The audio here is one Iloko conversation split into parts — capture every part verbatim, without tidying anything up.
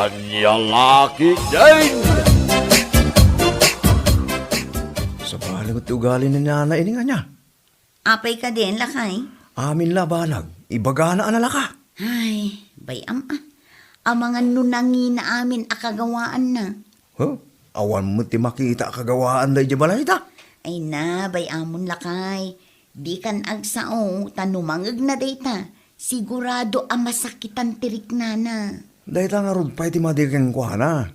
Ania la ketdin? Sabali met ti ugali ni Nana ini nga ania? Apay kadin, lakay? Amin la banag, ibagana a nalaka. Ay, bay-am a. Amangan no nangina amin a kagawaanna. Huh? Awan met ti makita a kagawaanda idiay balayda. Ay na, bay-amon lakay. Dikan agsao, ta no mangegna dayta, sigurado a masakitan ti riknana. Dayta ngarud pay ti madi kenkuana.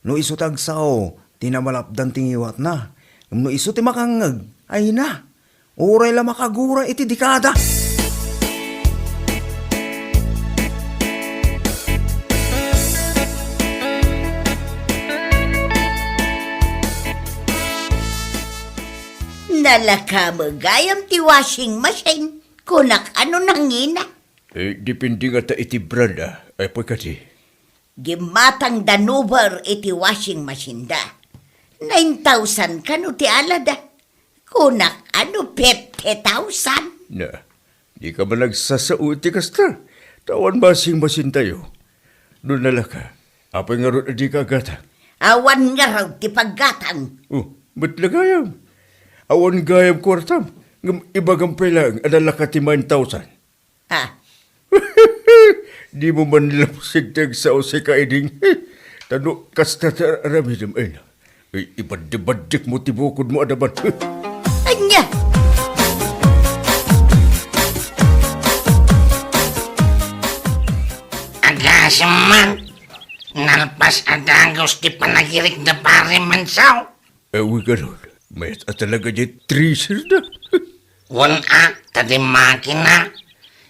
No isu ti agsao, ti namalapdan ti ngiwatna. Ngem no isu ti makangngeg, ay na, uray la makagura iti dekada. Nalaka met gayam ti washing machine, kunak a no nangina. Eh, depende ngata iti brand, a. Ay, apay kadi? Gimmatang da Nuber iti washing machine da. Nine thousand kano ti alada. Kunak a no fifty thousand. Na, dika man agsasao iti kasta. Ta awan washing machine tayo. No nalaka, apay ngarud a dika agatang? Awan ngarud ti paggatang. Oh, met la gayam. Awan gayam kuartam. Ngem ibagam pay laeng a nalaka ti nine thousand. Ha? Dimo man lapsig ti agsao, sika, Eding. Ta no kasta ti ar-aramidem, ay na. Ay, ibaddibaddikmo ti bukodmo a daban. Ania? Agasem man, nalpas a dagus ti panagirik da Pari Mansaw. Awi ngarud, mayat a talaga diay treasure da. Wen a, ta di makina.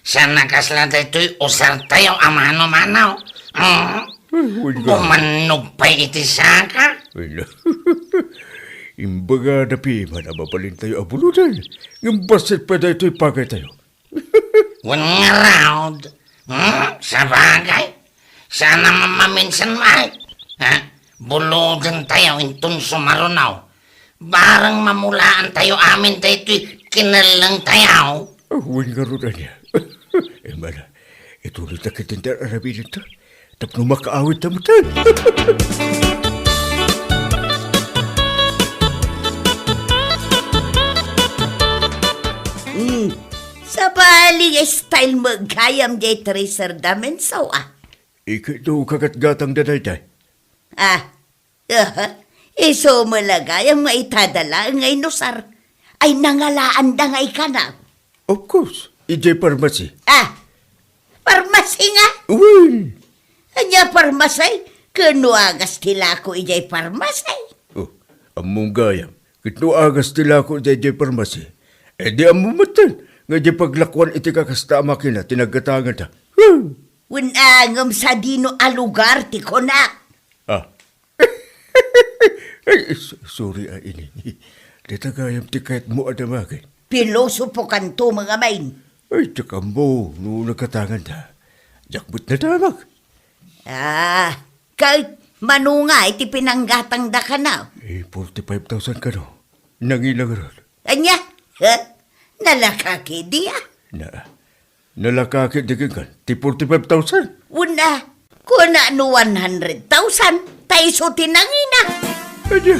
Saan a kasla daytoy usartayo a mano-mano. Mm. Ay, wen ka. Bumannog pay iti saka. Ay, na. Imbagada piman a mabalintayo a buloden. Ngem bassit pay daytoy pagaytayo. Wen ngarud, hmm, sabagay, saan a mamaminsan met. Ha? Bulodentayo inton sumaruno. Bareng mamulaantayo amin daytoy kinellengtayo. Oh, wen ngarud ania. Eh, mala, ituloyta ketdin ti ar-aramidenta. Tapno makaawidta metten. Hmm, sabali nga style met gayam diay treasure da, Mansaw, a. Ikitdo kagatgatangda daydiay. Ah, aha, isu met la gayam nga itada laeng nga inusar. Ay nangalaanda nga ikana. Of course, idiay parmasi. Ah, parmasi nga? Wen. Ania parmasi? Ken no agas ti lako idiay parmasi? Oh, ammom gayam, ket no agas ti lako idiay parmasi, eh, di ammom metten nga idiay paglakuan iti kakasta a makina ti naggatanganda. Hmm. Wen a, ngem sadino a lugar ti kunak? Ah, Ay, s-, sorry, a, Ining. Dayta gayam ti kayatmo a damagen. Pilosopo kanto, mga main. Ay, diak ammo no naggatanganda. Diak met nadamag. Ah, ket mano nga iti pinanggatangda kano? Eh, forty-five thousand kano. Nangina ngarud. Ania? Ha? Nalaka ketdi, a? Na, Nalaka ketdi kenka ti forty-five thousand. Wen a, kuna no one hundred thousand, ta isu ti nangina. Ania?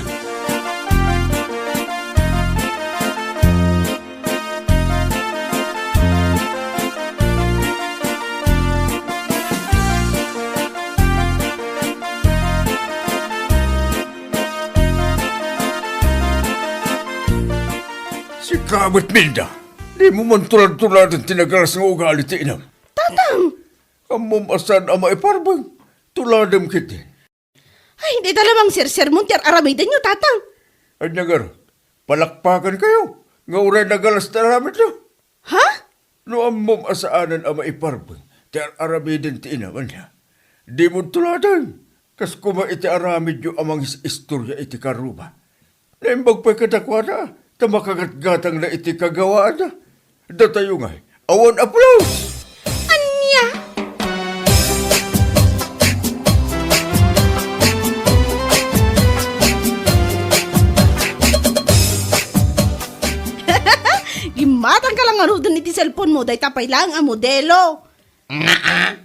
Sika met, Milda. Dimo man tulad-tuladen ti nagalas nga ugali ti inam. Tatang! Ammom a saan a maiparbeng. Tuladem ketdin. Ay, dayta la mangsersermon ti ar-aramidenyo, Tatang. Ania ngarud, palakpakankayo nga uray nagalas ti aramidyo? Ha? No ammom a saanen a maiparbeng ti ar-aramiden ti inam, ania? Dimo tuladen. Kas koma iti aramidyo a mangis-istorya iti karruba. Naimbag pay kadakuada, ta makagatgatangna iti kagawaanna. Datayo ngay, awan a pulos! Ania? Gimmatangka la ngaruden iti cellphone mo, dayta pay laeng a modelo. Naa,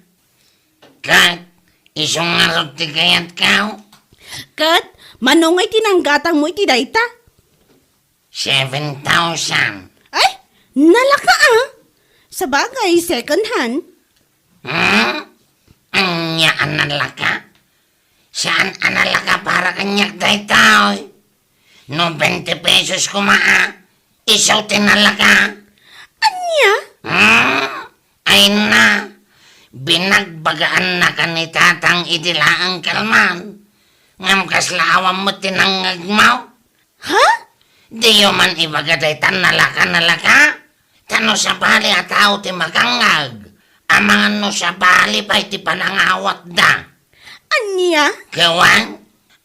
ket Isu ngarud ti kayatko. Ket, mano ngay ti nanggatangmo iti dayta? Seven thousand. Ay, nalaka a. Sabagay, second hand. Hmm? Ania a nalaka? Saan a nalaka para kaniak daytoy? No twenty pesos koma a, isu ti nalaka. Ania? Hmm? Ay na, binagbagaanna ni Tatang iti laeng kalman. Ngem kasla awan met ti nangngegmo? Ha? Diyo man ibaga dayta nalaka-nalaka? Ta no sabali a tao ti makangngeg, amangan no sabali pay ti panangawatda. Ania? Gawan,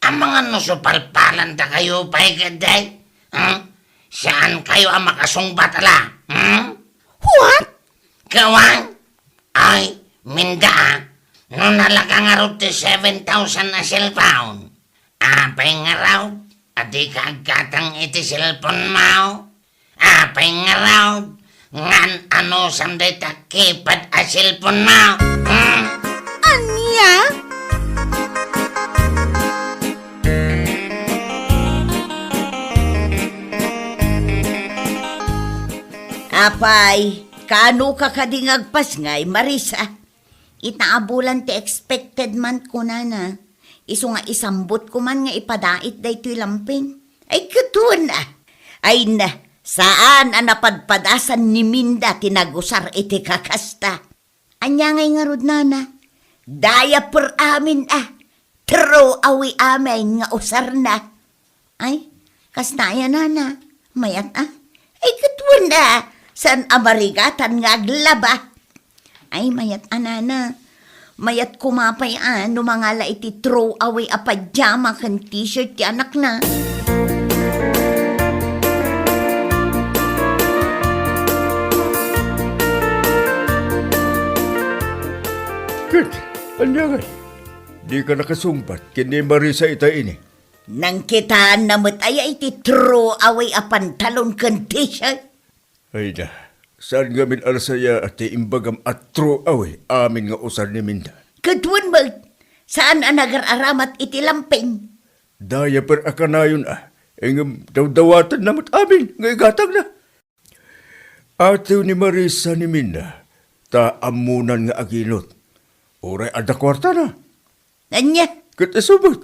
amangan no supalpalanda kayo pay kadi? Hmm? Saan kayo a makasungbat ala? Hmm? What? Gawan, ay, Minda, a, no nalaka ngarud ti seven thousand a cellphone, apay ngarud a dika aggatang iti cellphone mo? Apay ngarud, ngan anusam dayta keypad a cellphone mo? Hmm? Ania? Apay, kano ka kadi nga agpasngay, Marisa? Ita a bulan ti expected month ko, nana. Isu nga isambutko man nga ipadait daytoy lampin. Ay, ket wen a. Ay na, saan a napadpadasan ni Minda ti nagusar iti kakasta. Ania ngay ngarud, nana? Diaper amin a. Throw away amin nga usarna. Ay, kasta aya, nana. Mayat a. Ay, ket wen a. Saan a marigatan nga aglaba. Ay, mayat a, nana. Mayat koma pay a no mangala iti throw away a pajama ken t-shirt ti anakna. Ket, ania ngay? Dika nakasungbat ken ni Marisa ita ini? Nangkitaanna met aya iti throw away a pantalon ken t-shirt? Ay na, saan ngamin a nasaya ti imbagam a throw away amin nga usar ni Minda? Ket wen met, saan a nagar-aramat iti lampin. Diaper a kanayon a, ngem dawdawatenna met amin nga igatangna. Atew ni Marisa ni Minda, ta ammonan nga aginot. Uray adda kuartana. Ania? Ket isu met,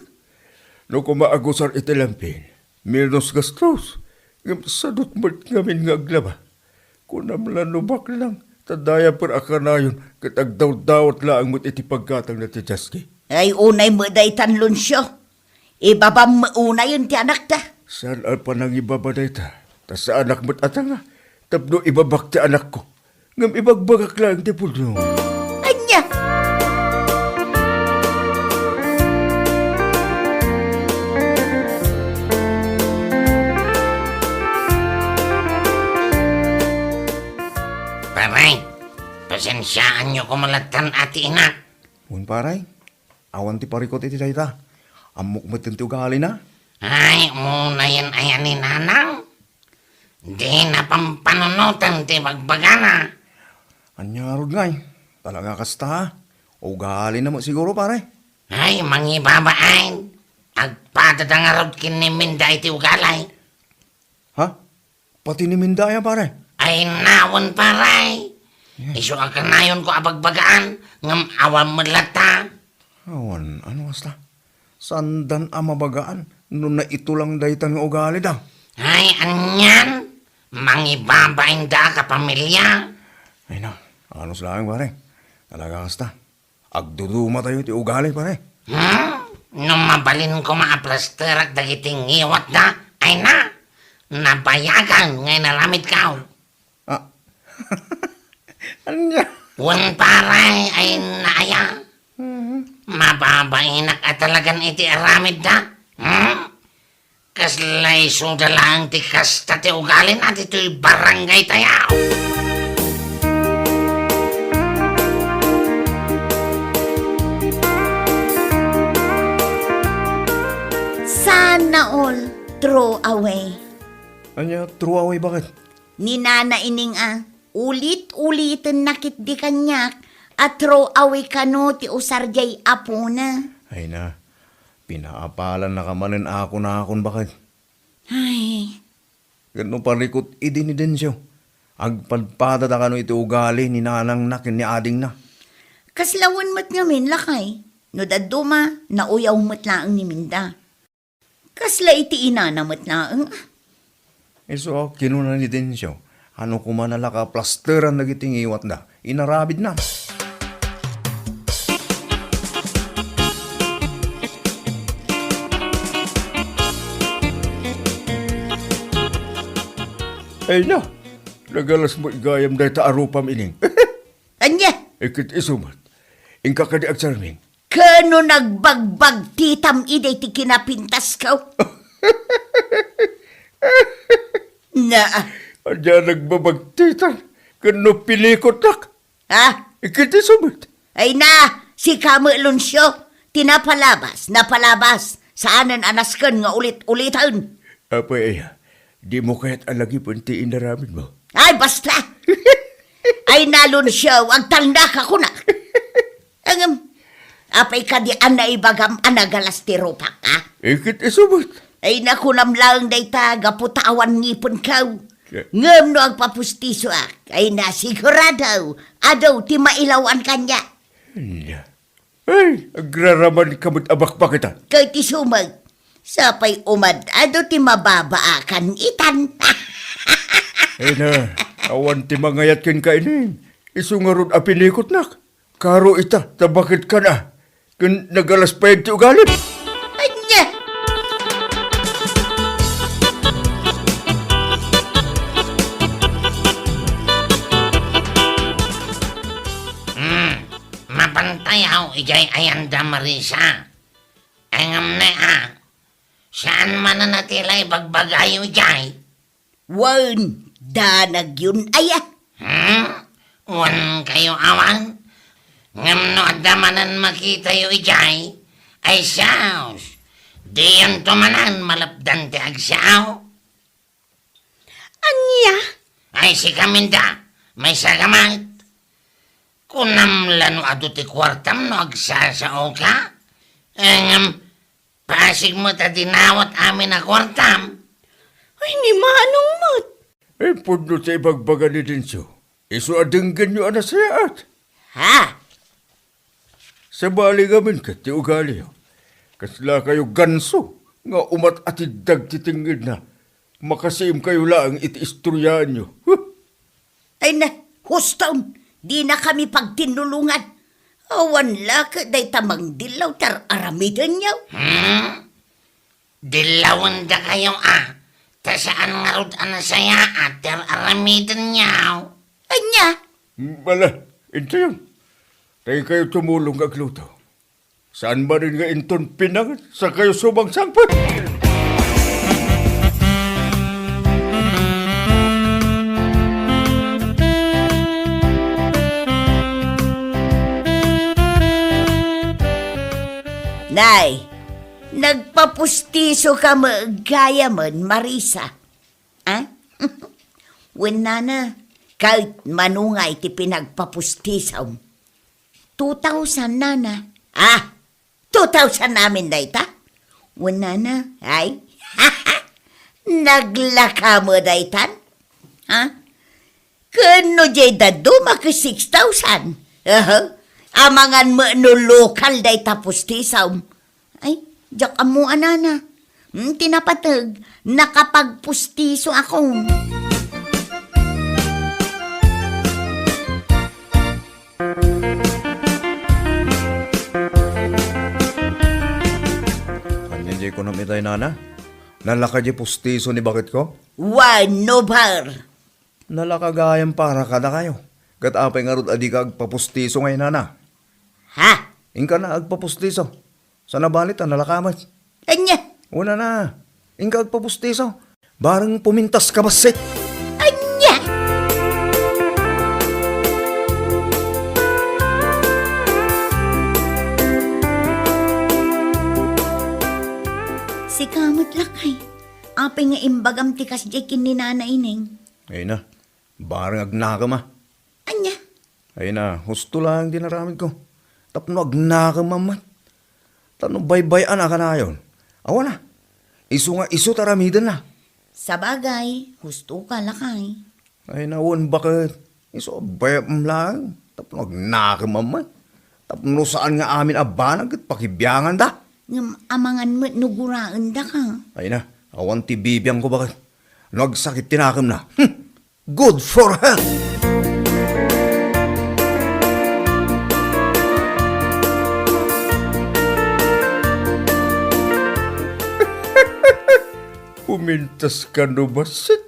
no koma agusar iti lampin, menos gastos, ngem sadut met ngamin nga aglaba. Kunam la no baknang, ta diaper a kanayon ket agdawdawat laeng met iti paggatangna ti Jasky. Ay, unay met daytan, Lucio. Ibabam met unayen ti anakta. Saan a panangibaba dayta, ta saanak met a tanga tapno ibabak ti anakko. Ngem ibagbagak laeng ti pudno. Ania? Pare, pasensiaanyo koma lattan a ti inak. Wen, pare, awan ti parikut iti dayta. Ammok metten ti ugalina. Ay, unayen aya ni nanang? Dina pampanunoten ti bagbagana. Ania ngarud ngay? Talaga kasta? Ugalina met siguro, pare. Ay, mangibaba ayn. Agpadada ngarud ken ni Minda iti ugali. Ha? Pati ni Minda aya, pare? Ay, nawen, pare. Isu a kanayonko a bagbagaan, ngem awan met latta. Awan, ano kasta? Saandan a mabagaan no naitulang dayta nga ugalida? Ay, anian? Mangibabainda a kapamilya? Ay na, anus laeng, pare. Talaga kasta. Agdudumatayo ti ugali, pare. Hmm? No mabalin koma a plasterak dagiti ngiwatda, ay na, nabayagan nga inaramidko. Ah. Ania? Wen, pare, ay na aya. Mhm. Mababainak a talagan iti aramidda. Hmm? Kasla isuda laeng ti kasta ti ugalina ditoy barangay tayo. Sana all throw away. Ania, throw away, baket? Ni Nana Ining a, ulit-uliten na ketdi kaniak a throw away kano ti usar jay apona. Ay na, pinaapalannaka manen a kunakon baket. Ay. Ket no parikut idi ni Dencio, agpadpadada kano iti ugali ni nanangna ken ni adingna. Kasla wen met ngamin, lakay, no dadduma, nauyaw met laeng ni Minda. Kasla iti inana met laeng. Isu a kinuna ni Dencio, ano koma nalaka plasteran dagiti ngiwatda, inaramidna. Ay na, nagalas met gayam dayta a rupam ining. Ania? Iket isu met. Inka kadi agsarming. Kano nagbagbagtitam idi ti kinapintasko? Na. Ania nagbabagtitan? Kano pinikotnak? Ha? Iket isu met. Ay na, sika met, Lucio, ti napalabas, napalabas. Saanen a nasken nga ulit-uliten. Apay aya, dimo kayat a lagipen ti inaramidmo? Ay, basta! Ay na, Lucio, agtalnaka kuna. Ngem, apay kadi a naibagam a nagalas ti rupak, ha? Iket isu met. Ay na, kunam laeng dayta gapu ta awan ngipenko. Ngem no agpapustisoak, ay na, sigurado, adu ti mailawan kaniak. Ania? Ay, agraramanka met a bakbaketan. Ket isu met, sapay umad-adu ti mababaakan itan. Ay na, awan ti mangayat kenka ining. Isu ngarud a pinikotnak. Karo ita, ta baket kana. Ken nagalas pay ti ugalim. Ania? Hmm, mapantayaw idiay ayanda, Marisa. Ay ngem ne a, saan manen a ti la ibagbagayo idiay? Wen, danagyon aya. Hmm? Wen kayo awan? Ngem no adda manen makitayo idiay, ay saos, diyonto manen malapdan ti agsao. Ania? Ay, sika, Minda, maysa ka met. Kunam la no adu ti kuartam no agsasaoka? Ngem, pasig met a dinawat amin a kuartam. Ay, ni Manong met. Ay, pudno ti ibagbaga ni Dencio. Isu a denggenyo a nasayaat. Ha? Sabali ngamin ket ti ugaliyo. Kasla kayo ganso nga umat-atiddag ti tengngedna. Makasiim kayo laeng iti istoryaanyo. Huh! Ay na, huston, dina kami pagtinnulongan. Awan la ket dayta mangdillaw ti ar-aramidenyo. Hmm? Dillawendakayo a, ta saan ngarud a nasayaat ti ar-aramidenyo. Ania? Bala, intoyon. Tay kayo tumulong nga agluto. Saan manen nga inton pinangan, sakayo sumangsangpet? Nay, nagpapustiso ka met gayamen, Marisa. Ha? Wen, nana, ket manungay ti pinagpapustisom? Two thousand, nana. Ah, two thousand amin dayta? Wen, nana, ay. Naglaka met daytan? Ha? Ken no diay dadduma ket six thousand. Aha. Amangan met no lokal dayta pustisom. Ay, diak ammo a, nana. Hmm, ti napateg, nakapagpustiso ako. Ania diay kunam itay, nana? Nalaka diay pustiso ni baketko? Wen, no, bar. Nalaka gayam para kadakayo. Ket apay ngarud a dika agpapustiso ngay, nana? Ha? Inka na agpapustiso. Saan a bali ta nalaka met. Ania? Una na. Inka agpapustiso. Bareng pumintas ka bassit. Ania? Sika met, lakay. Apay nga imbagam ti kasdiay ken ni Nana Ineng? Ay na. Bareng agnakam a. Ania? Ay na, husto laeng ti naramidko. Tapno agnakem man met. Tapno baybay-an a kanayon. Awan a. Isu nga isu ta aramidenna. Sabagay, husto ka, lakay. Ay na, wen baket. Isu a bayam laeng. Tapno agnakem man met. Tapno saan nga amin a banag ket pakibianganda. Ngem amangan met no guraendaka. Ay na, awan ti bibiangko baket. No agsakit ti nakemna. Hmm. Good for health! Pumintas ka no bassit.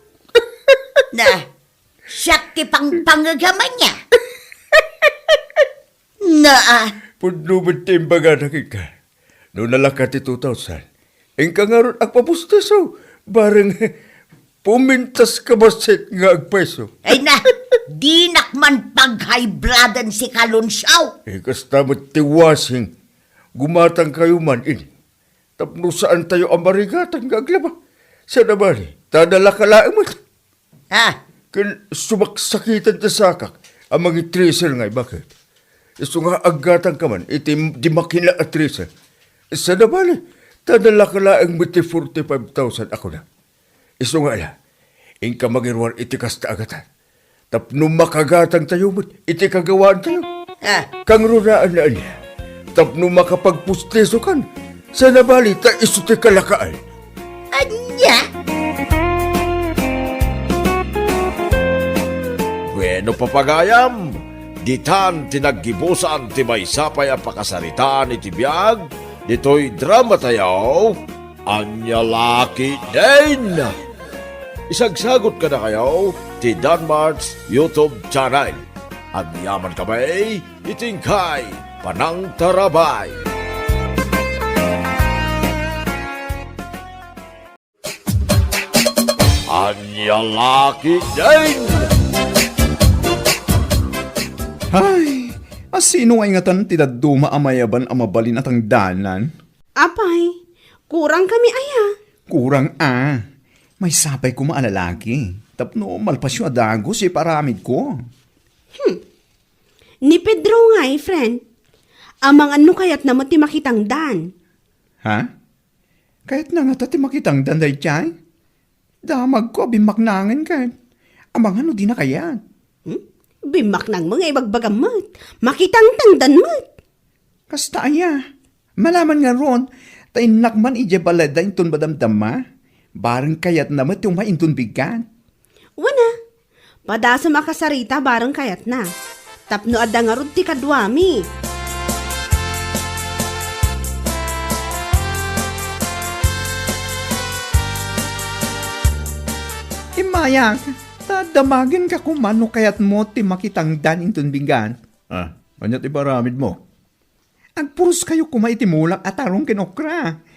Na, siak ti pangpangegama niya. Naa. Pudno met ti imbagana kenka. No nalaka ti two thousand, inka ngarud agpapustiso, bareng pumintas ka bassit nga agpayso. Ay na, dinak man paghaybladan si Kalunsiaw. Eh, kasta met ti wasing, gumatangkayo man ini. Tapno saantayo a marigatan nga aglaba. Saan a bali, ta nalaka laeng met. Ha? Ken sumaksakiten ti sakak a mangi-thresher nga ibaket. Isu nga aggatangka man iti di makina a thresher. Saan a bali, ta nalaka laeng met ti forty-five thousand a kuna. Isu nga ala, inka mangiruar iti kasta a gatang. Tapno makagatangtayo met iti kagawaantayo. Ah. Kangrunaan na ania. Tapno makapagpustisokan, saan a bali ta isu ti kalakaan. Ania? Bueno, papagayam, ditan ti naggibusan ti maysa pay a pakasaritaan iti biag ditoy drama tayo. Ania la ketdin? Isagsagot kadakayo ti Danmart's YouTube channel. Agyaman kami iti inkay panangtarabay. Ania la ketdin? Ay, asino nga ingatan ti dadduma a mayaban a mabalin a tangdanan? Apay, kurang kami aya? Kurang a. Maysa pay koma a lalaki. Tapno malpasyo a dagus iparamidko. Hmm. Ni Pedro ngay, friend. Amangan no kayatna met ti makitangdan. Ha? Kayatna ngata ti makitangdan daydiay? Damagko a bimmaknangen ket. Amangan no dina kayat. Hmm? Bimmaknangmo nga ibagbagam met. Makitangtangdan met. Kasta aya. Malaman ngarud, ta innak man idiay balayda inton madamdama. Bareng kayatna met ti umay inton bigat. Wen a, padasem a kasarita bareng kayatna. Tapno adda ngarud ti kaduami. Immayak, ta damagenka koma no kayatmo ti makitangdan inton bigat. Ah, ania ti iparamidmo? Agpuroskayo koma iti mulak a tarong ken okra.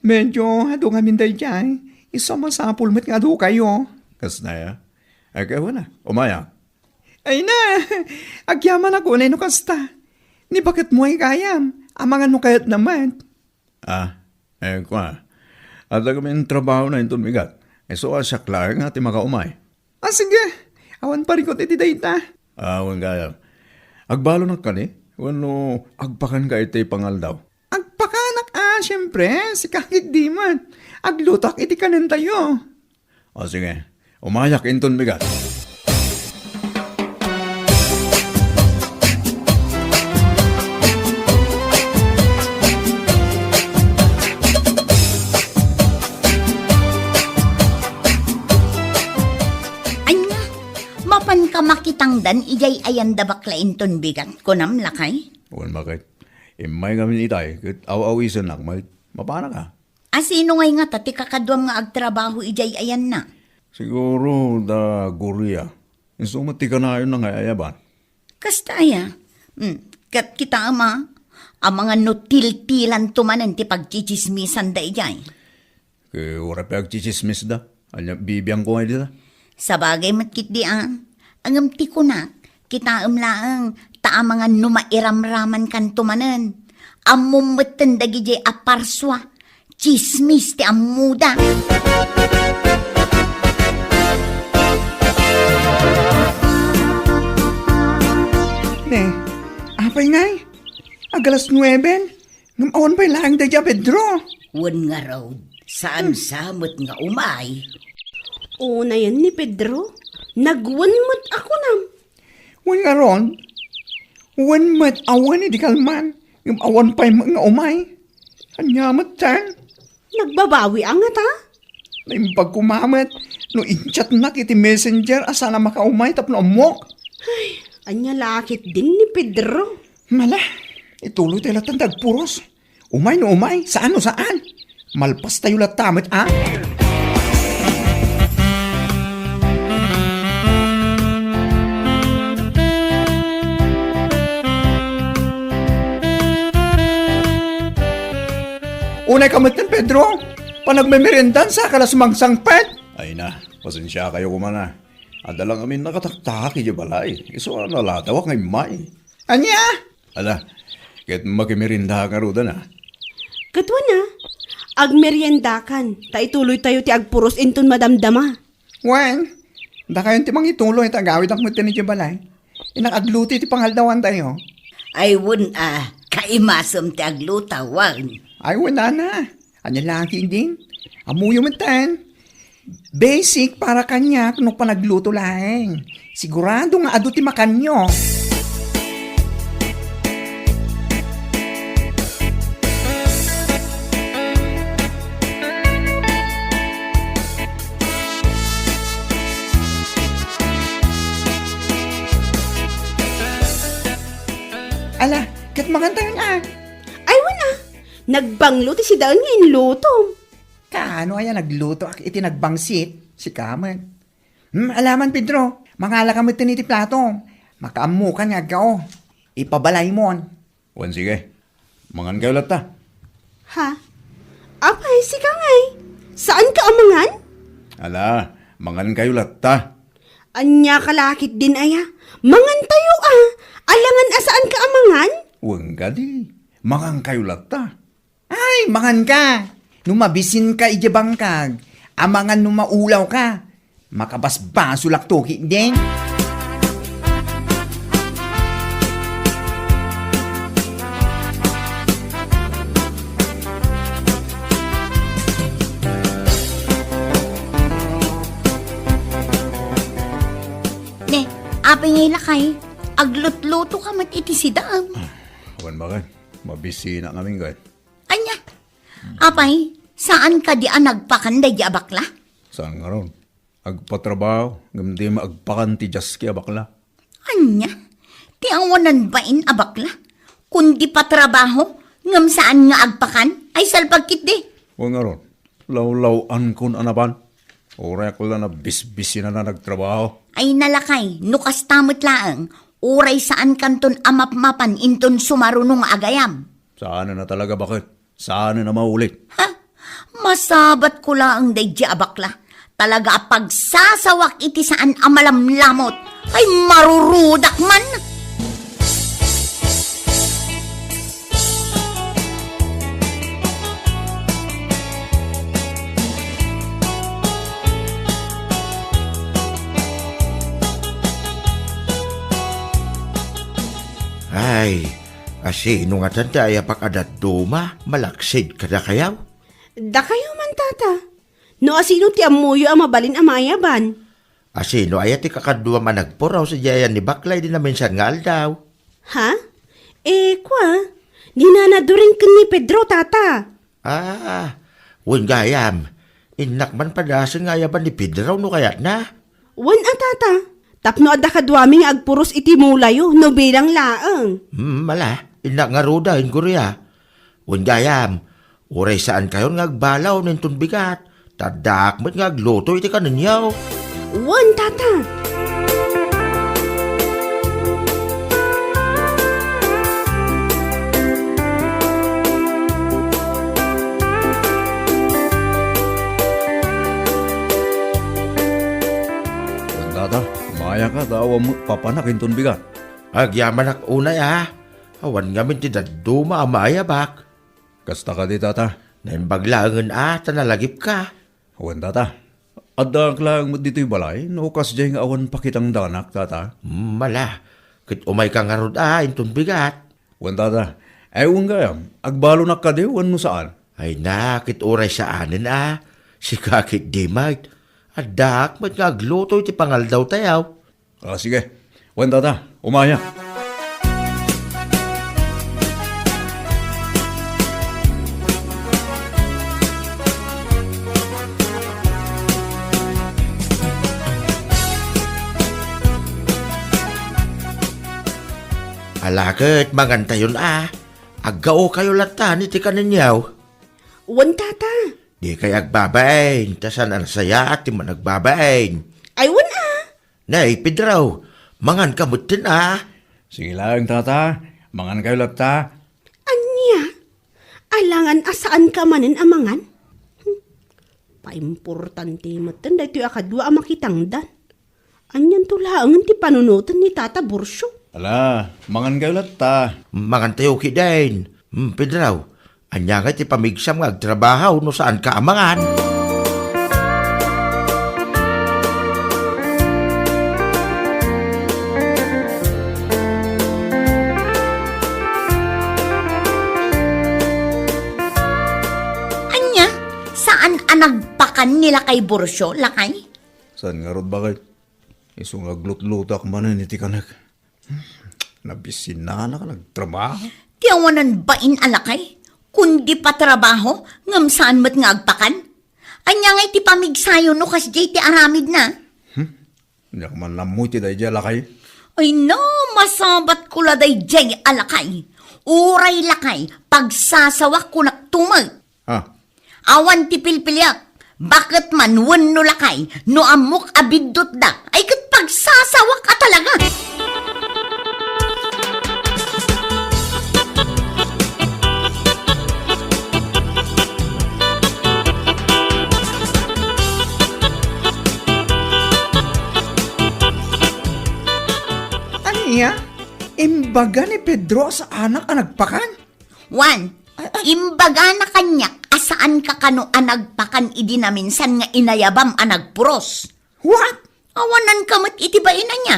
Medio adu ngamin daydiay. Isu a masapul met nga adukayo. Kasta aya? Ay, kayat na. Umaya. Ay na! Agyamanak unay no kasta. Ni baketmo ay gayam. Amangan no kayatna met. Ah, eh, kua. Adda kami trabaho na inton bigat. Isu a siak laeng nga ti makaumay. Ah, sige. Awan parikut iti dayta. Ah, wen gayam. Agbalonak kadi? Wenno agpakanka iti pangaldaw? Agpakanak, ah, siempre. Sika ketdi met. Aglutak iti kanentayo. O sige, umayak inton bigat. Ania, mapanka makitangdan idiay ayan da bakla inton bigat, kunam, lakay? Wen, baket. Immay ngamin itay, ket aw-awisennak met. Mapanak a. Asino ngay ngata ti kakaduam nga agtrabaho idiay ayanna? Siguro da Gloria. Isu met ti kanayonna nga ayaban. Kasta aya? Hmm, ket kitaem a, amangan no tiltilanto manen ti pagtsitsismisanda idiay. Ket uray pay agtsitsismisda. Ania, bibiangko ngay dita? Sabagay met ketdi a. Ngem ti kunak, kitaem laeng, ta amangan no mairamramankanto manen. Ammom metten dagidiay a parsua. Tsismis ti ammoda. Eh, apay ngay? Ag-alas nueben, ngem awan pay laeng daydiay a Pedro. Wen ngarud, saan sa met nga umay? Unayen ni Pedro, nagwen met a kunam. Wen ngarud, wen met a wen idi kalman, ngem awan pay met nga umay. Ania met ten? Nagbabawi a ngata? Naimbag koma met no i-chatnak iti messenger a saan a makaumay tapno ammok. Ay, ania la ketdin ni Pedro? Mala, ituloytayo latta ti agpuros. Umay no umay, saan no saan. Malpastayo latta met, a? Unay ka metten, Pedro. Panagmemeriendan sa ka la sumangsangpet. Ay na, pasensiakayo koma a. Adda lang amin nakataktak idiay balay. Isu a nalatawak nga immay. Ania? Ala, ket makimerienda ka ngaruden a. Ket wen a, agmeriendakan, ta ituloytayo ti agpuros inton madamdama. Wen, dakayon ti mangituloy ta agawidak metten idiay balay. Innak agluto iti pangaldawantayo. Ay wen a, kaimasem ti agluto, wen. Ay wen a. Ania la ketdin? Ammoyo metten. Basic para kaniak no panagluto laeng. Sigurado nga adu ti makanyo. Ala, ket mangantayon a. Ay wen a, nagbanglo ti sidaen nga inlutom. Kaano aya naglutoak iti nagbangsit? Sika met. Hmm, ala man, Pedro, mangalaka metten iti plato. Makaammokan nga aggao. Ipabalaymon. Wen, sige. Mangankayo latta. Ha? Apay, sika ngay? Saanka a mangan? Ala, mangankayo latta. Ania ka la ketdin aya? Mangantayo a. Alangan a saanka a mangan? Wen kadi. Mangankayo latta. Ay, manganka. No mabisinka idiay bangkag, amangan no maulawka. Makabasbasolakto ketdin. Ne, apay ngay lakay, aglutlutoka met iti sidaem. Awan baket, mabisinak ngamin ket. Ania? Apay, saan kadi a nagpakan daydi a bakla? Saan ngarud? Agpatrabaho, ngem dayta met agpakan ti diaski a bakla. Ania? Ti awanan bain a bakla? Kundi patrabaho, ngem saan nga agpakan? Ay, salbag ketdi. Wen ngarud, lawlaw-ankon a napan. Uray ak la nabisbisinan a nagtrabaho. Ay, nalakay, no kasta met laeng, uray saankanton a mapmapan inton sumaruno nga agayam. Saanen a talaga, baket. Saanen a maulit. Ha? Masabatko laeng daydi a bakla. Talaga a pagsasawak iti saan a malamlamut. Ay, marurudak man! Ay, asino ngatan ti ayapak a dadduma, malaksid kadakayo? Dakayo man, tata. No asino ti ammoyo a mabalin a maayaban? Asino aya ti kakaduam a nagpuros idiay ayan ni bakla idi naminsan nga aldaw? Ha? Eh, kua, ni Nana Doreen ken ni Pedro, tata. Ah, wen gayam. Innak man padasen nga ayaban ni Pedro no kayatna. Wen a, tata. Tapno adda kaduami nga agpuros iti mulayo, no bilang laeng. Hmm, ala, innak ngaruden, Gloria. Wen gayam, uray saankayon nga agbalaw inton bigat, ta addaak met nga agluto iti kanenyo. Wen, tata. Wen, tata, mayaka ta awan met papanak inton bigat. Agyamanak unay a. Awan ngamin ti dadduma a maayabak. Kasta kadi, tata? Naimbag laengen a ta nalagipka. Wen, tata. Addaak laeng met ditoy balay no kasdiay nga awan pakitangdanak, tata. Hmm, ala. Ket umayka ngarud a inton bigat. Wen, tata. Ay, wen gayam, agbalonak kadi wenno saan? Ay na, ket uray saanen a. Sika ket di met. Addaak met nga agluto iti pangaldaw tayo. Ah, sige. Wen, tata, umaya. Ala ket mangantayon a. Aggaokayo latta iti kanenyo. Wen, tata. Dikay agbabain, ta saan a nasayaat ti managbabain. Ay, wen a. Nay, Pedro, manganka metten a. Sige laeng, tata. Mangankayo latta. Ania? Alangan a saanka manen a mangan? Hmm. Paimportante metten daytoy a kadua a makitangdan. Anianto laengen ti panunoten ni Tata Borcio? Ala, mangankayo latta. Mangantayo ketdin. Hmm, Pedro, ania ngay ti pamigsam nga agtrabaho no saanka a mangan? Ania? Saan a nagpakan ni lakay Borcio, lakay? Saan ngarud, baket? Isu nga aglutlutoak manen iti kanek. Nabisinnanak a nagtrabaho. Ti awanan bain a lakay, kundi patrabaho, ngem saan met nga agpakan? Ania ngay ti pamigsayo no kasdiay ti aramidna? Hmm? Diak man ammo iti daydiay a lakay. Ay na, masabatko la daydiay a lakay. Uray lakay, pagsasawak kunakto met. Ha? Awan ti pilpiliek, baket man wenno lakay, no ammok a biddutda, ay ket pagsasawak a talaga. Ania? Imbaga ni Pedro a saanak a nagpakan? Wen, ay, ay. Imbagana kaniak a saanka kano a nagpakan idi naminsan nga inayabam a nagpuros. What? Awananka met iti bain ania.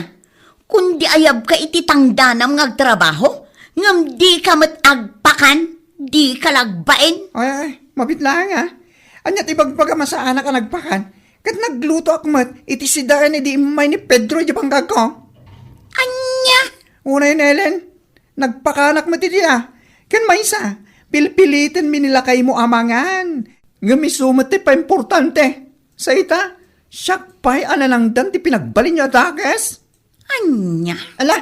Kundi ayabka iti tangdanam nga agtrabaho, ngem dika met agpakan, dika la agbain. Ay, ay, mabiit laeng a. Ania ti ibagbagam a saanak a nagpakan? Ket naglutoak met iti sidaen idi immay ni Pedro idiay bangkagko. Ania? Unayen, Ellen, nagpakanak met iti a. Ken maysa, pilpilitenmi ni lakaymo a mangan. Ngem isu met ti paimportante. Sa ita, siak pay a nanangdan ti pinagbalinyo a dakes. Ania? Ala,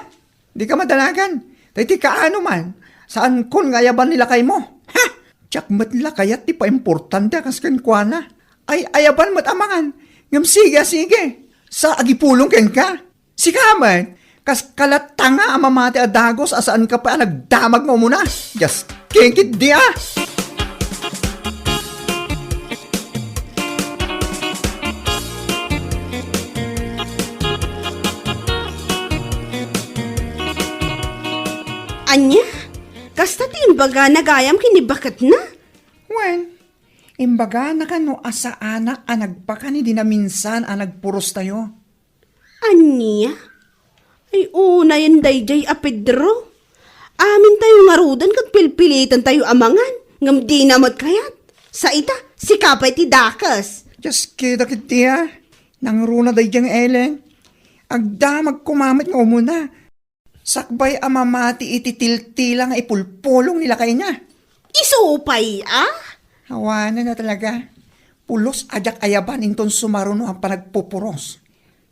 dika madanagan. Tay ti kaano man, saankon nga ayaban ni lakaymo. Ha? Diak met la kayat ti paimportante a kas kenkuana. Ay, ayaban met a mangan. Ngem sige a sige. Sa agipulong kenka. Sika met, kas kalatta nga a mamati a dagus a saanka pay a nagdamag nga umuna. Dios, kingkit di a! Ania? Kasta ti imbagana gayam ken ni baketna? Wen, imbagana kano a saanak a nagpakan idi naminsan a nagpurostayo. Ania? Ay, unayen daydiay a Pedro. Amintayo ngaruden ket pilpilitentayo a mangan, ngem dina met kayat. Sa ita, sika pay ti dakes. Dios, kida ketdi a. Nangruna daydiay nga Ellen. Agdamag koma met nga umuna. Sakbay a mamati iti tiltila nga ipulpulong ni lakayna. Isu pay a? Awanen a talaga. Pulos a diak ayaban inton sumaruno a panagpupuros.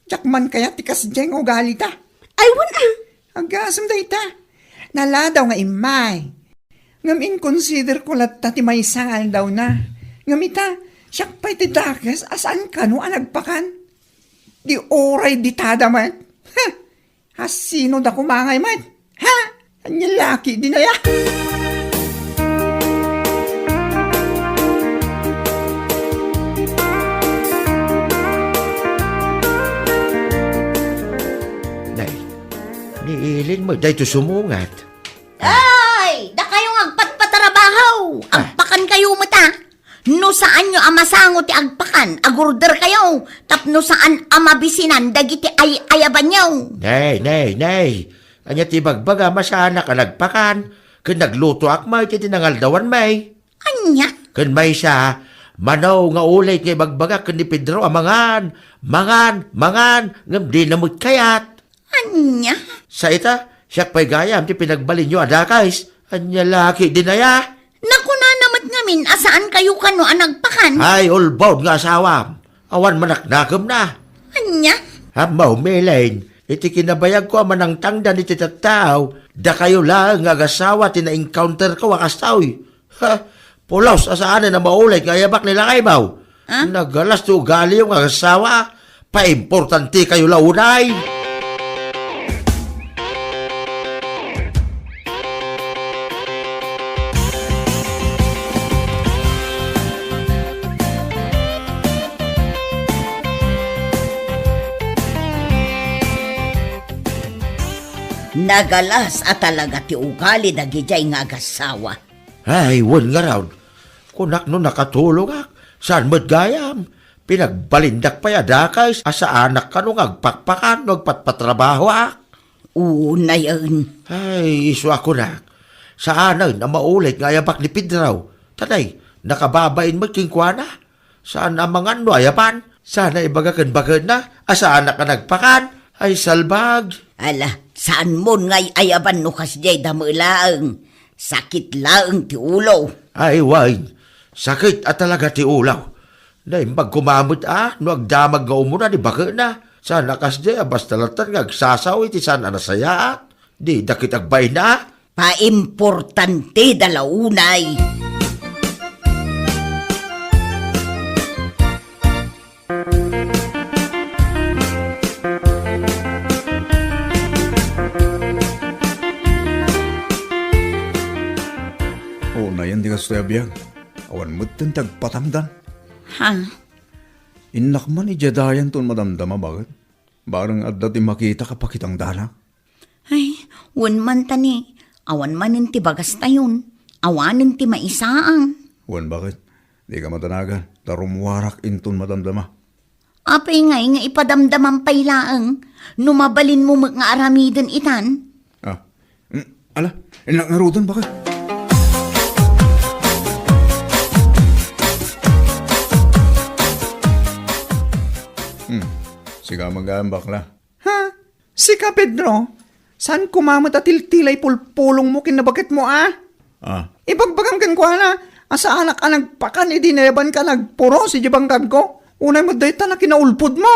Diak man kayat ti kasdiay nga ugalida. Ay, wen a. Agasem dayta. Naladaw nga immay. Ngem inkonsiderko latta ti maysa nga aldawna. Ngem ita, siak pay ti dakes a saan kano a nagpakan. Di uray ditada met. Ha! Asino da kumangay met? Ha? Anya laki di naya? Nay, ni Ellen mo, dayto sumungat. Ay! Dakayo nga agpatpatarabaho! Ah. Agpakan kayo met a! No saanyo a masango ti agpakan, agurder kayo, tapno saan a mabisinan dagiti ay-ayabanyo. Nay, nay, nay! Ania ti ibagbaga, masaanak a nagpakan, ken naglutoak met iti nangaldawanmi. Ania? Ken maysa, mano nga ulit nga ibagbagak ken ni Pedro a mangan, mangan, mangan, ngem dina met kayat. Ania? Sa ita, siak pay gayam ti pinagbalinyo a dakes. Ania la ketdin aya? Nakunana met ngamin a saankayo kano a nagpakan. Ay, ulbod nga asawam. Awan manaknakemna. Ania? Ammo, Milen, iti kinabayagko a manangtangdan iti tattao, dakayo laeng nga agasawa ti na-encounterko a kastoy. Ha? Pulos a saanen a maulit nga ayabak ni lakaymo. Ah? Nagalas ti ugaliyo nga agasawa. Paimportantekayo la unay. Nagalas a talaga ti ugali dagidiay nga agasawa. Ay, wen ngarud. Kunak no nakatulongak, saan met gayam. Pinagbalindak pay a dakes a saanak kano nga agpakpakan no agpatpatrabahoak. Unayen. Ay, isu a kunak. Saanen a maulit nga ayabak ni Pedro. Tanay, nakababain met kenkuana. Saan a mangan no ayaban. Saan a ibaga ken baketna a saanak a nagpakan. Ay, salbag. Ala, saanmon nga ay-ayaban no kasdiay dame laeng. Sakit laeng ti ulo. Ay, wen. Sakit a talaga ti ulo. Naimbag koma met a no agdamag nga umuna ni baketna. Saan a kasdiay a basta latta nga agsasao iti saan a nasayaat. Dida ket agbain a. Paimportanteda la unay. Unayen ti kastoy a biag. Awan metten ti agpatangdan. Ha? Innak man idiay dayanton madamdama, baket? Bareng adda ti makitak a pakitangdanak. Ay, wen man ta ni, awan manen ti bagastayon, awanen ti maisaang. Wen, baket? Dika madanagan, ta rummuarak inton madamdama. Apay ngay nga ipadamdamam pay laeng, no mabalinmo met nga aramiden itan? Ah, mm, ala, innak ngaruden, baket? Hmm, sika man gayam, bakla. Ha? Sika, Pedro? Saan koma met a tiltilay pulpulongmo ken nabaketmo, a? Ah. Ibagbagam kenkuana a saanak a nagpakan idi nayabanka a nagpuros idiay bangkagko. Unay met dayta a kinaulpodmo.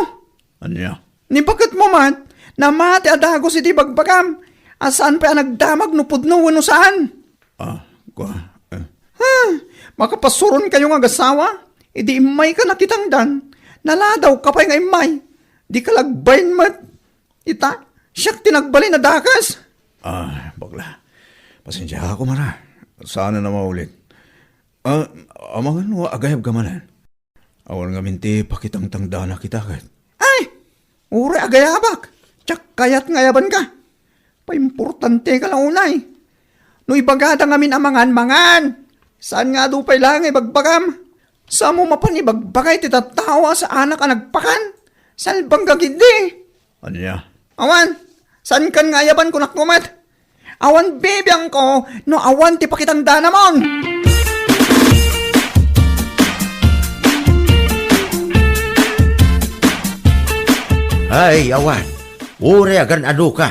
Ania? Ni baketmo met, namati a dagus iti ibagbagam a saan pay a nagdamag no pudno wenno saan. Ah, kua, eh. Ha? Makapasuronkayo nga agasawa? Idi immayka nakitangdan, naladawka pay nga immay. Dika la agbain met. Ita, siak ti nagbalin a dakes. Ah, bakla. Pasensiaak koma. Saan a maulit. Ah, amangan no agayabka manen. Awan ngamin ti pakitangtangdanak ita ket. Ay! Uray agayabak. Diak kayat nga ayabanka. Paimportanteka la unay. No ibagada ngamin a mangan, mangan. Saan nga adu pay laeng nga ibagbagam? Saanmo mapan ibagbaga iti tattao a saanak a nagpakan? Salbangka ketdi. Ania? Awan, saankan nga ayaban, kunak met. Awan bibiangko no awan ti pakitangdanamon. Ay, awan. Uray agan-anoka,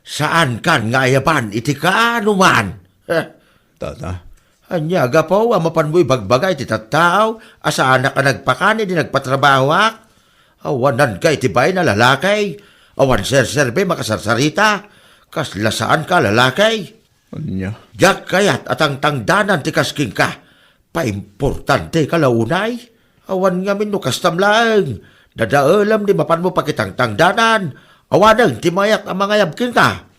saankan nga ayaban iti kaanoman. Heh. Tata? Ania, gapu a mapanmo ibagbaga iti tattao a saanak a nagpakan idi nagpatrabahoak? Awananka iti bain a lalaki. Awan serserbi makasarsarita. Kasla saanka a lalaki. Ania? Diak kayat a tangtangdanan ti kas kenka. Paimportanteka la unay. Awan ngamin no kastam laeng. Dadaelem ti mapanmo pakitangtangdanan. Awanen ti mayat a mangayab kenka.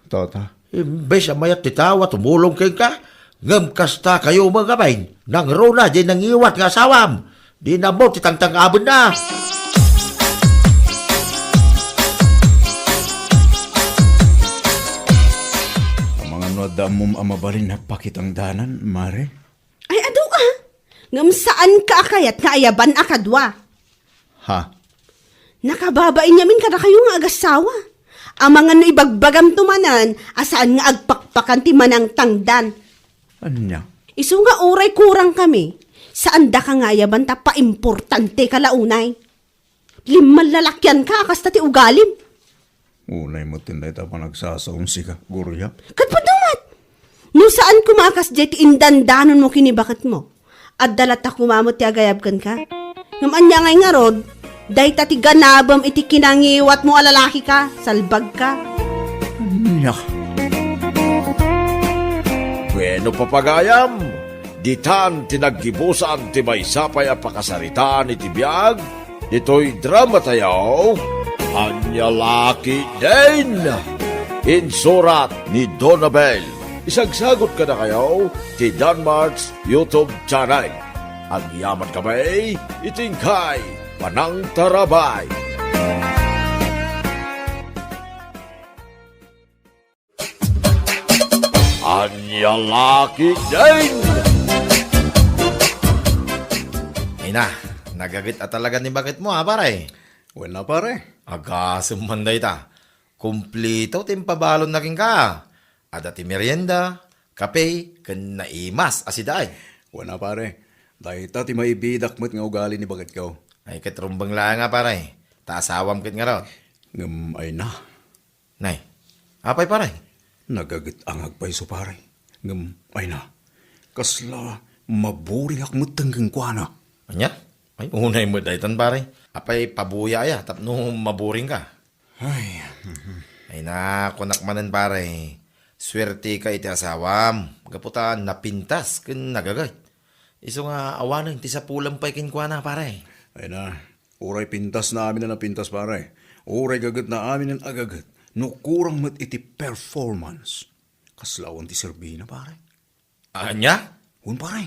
Tata. Imbes a mayat ti tao a tumulong kenka, ngem kasta kayo met ngamin, nangruna diay nangiwat nga asawam. Dina ammo ti tangtang-abenna. Amangan no adda ammom a mabalin a pakitangdanan, Mare? Ay, adu a. Ngem saanka a kayat nga ayaban a kadua. Ha? Nakababain ngamin kadakayo nga agasawa. Amangan no ibagbagamto manen a saan nga agpakpakan ti manangtangdan. Ania? Isu nga uray kurangkami, saandaka nga ayaban ta paimportanteka la unay. Limman lalakianka a kasta ti ugalim. Unay met ti dayta panagsasaonsika, Gloria. Ket pudno met! No saan koma a kasdiay ti indandanonmo ken ni baketmo, adda latta koma met ti agayab kenka. Ngem ania ngay ngarud, dayta ti ganabem iti kinangiwatmo a lalakika, salbagka. Ania? Bueno, papagayam, ditan ti naggibusan ti maysa pay a pakasaritaan iti biag ditoy drama tayo, Ania La Ketdin. Insurat ni Donabel. Isagsagot kadakayo ti Danmart's YouTube channel. Agyaman kami iti inkay panangtarabay. Ania La Ketdin! Ay na, nagaget a talaga ni baketmo, a, pare? Wen a, pare. Agasem man dayta. Kumplito ti impabalonna kenka. Adda ti merienda, kape, ken naimas a sidaay. Wen a, pare. Dayta ti maibidak met nga ugali ni baketko. Ay, ket rumbeng laeng a, pare. Ta asawam ket ngarud. Ngem ay na. Nay, apay, pare? Nagaget a nga agpayso, pare. Ngem, ay na, kasla maburingak met kenkuana. Ania? Ay, unay met daytan, pare. Apay, pabuya aya tapno maburingka? Ay. Ay na, kunak manen, pare. Suerteka iti asawam. Gapu ta napintas ken nagaget. Isu nga awanen ti sapulam pay kenkuana, pare. Ay na, uray pintasna amin a napintas, pare. Uray gagetna amin a gaget. No kurang met iti performance, kasla awan ti serbina, pare. Ania? Wen, pare.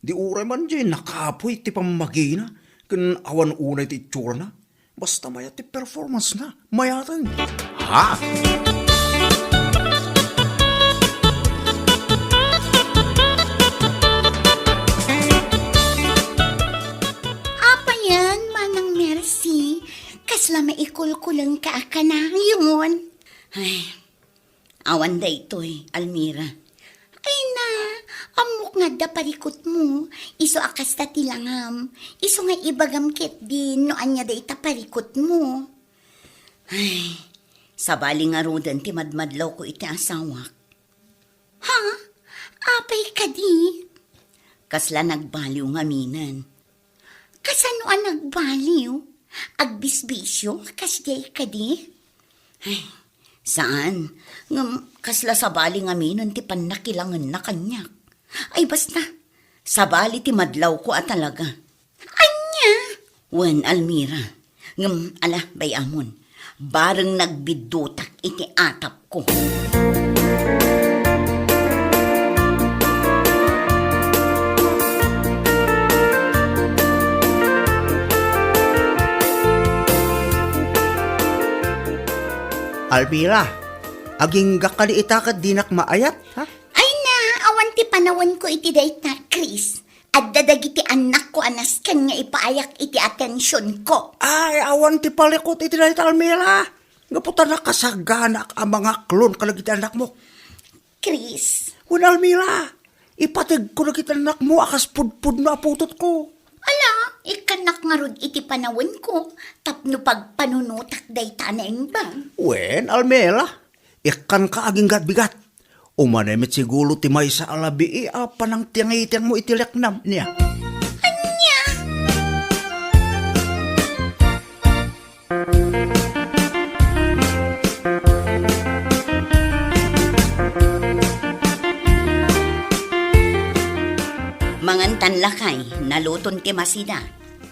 Di uray man diay nakapuy ti pammagina, ken awan unay ti itsurana. Basta mayat ti performance na, mayaten. Ha? Apayen, Manang Mercy? Kasla maikulkulengka a kanayon. Ay, awan daytoy, Almira. Ay na, ammok nga adda parikutmo, isu a kasta ti langam, isu nga ibagam ketdin no ania dayta parikutmo. Ay, sabali ngaruden ti madmadlawko iti asawak. Ha? Apay kadi? Kasla nagbaliw ngaminen. Kasano a nagbaliw? Agbisbisio, kasdiay kadi? Ay, saan. Ngem kasla sabali ngaminen ti pannakilangenna kaniak. Ay, basta, sabali ti madlawko a talaga. Ania? Wen, Almira. Ngem, ala, bay-amon. Bareng nagbiddutak iti atapko. Almira, agingga kadi ita ket dinak maayat, ha? Ay na, awan ti panawenko iti dayta, Chris. Adda dagiti annakko a nasken nga ipaayak iti atensionko. Ay, awan ti parikut iti dayta, Almira. Gapu ta nakasaganaak a mangaklon kadagiti annakmo. Chris. Wen, Almira, ipategko dagiti annakmo a kas pudpudno a putotko. Ala, ikkannak ngarud iti panawenko tapno pagpanunotak dayta a naimbag. Wen, Almira, ikkanka agingga bigat. Umanay met siguro ti maysa a labii a panangtiangitiangmo iti leknam, nia? Ania? Mangantan, lakay, naluton ti masida.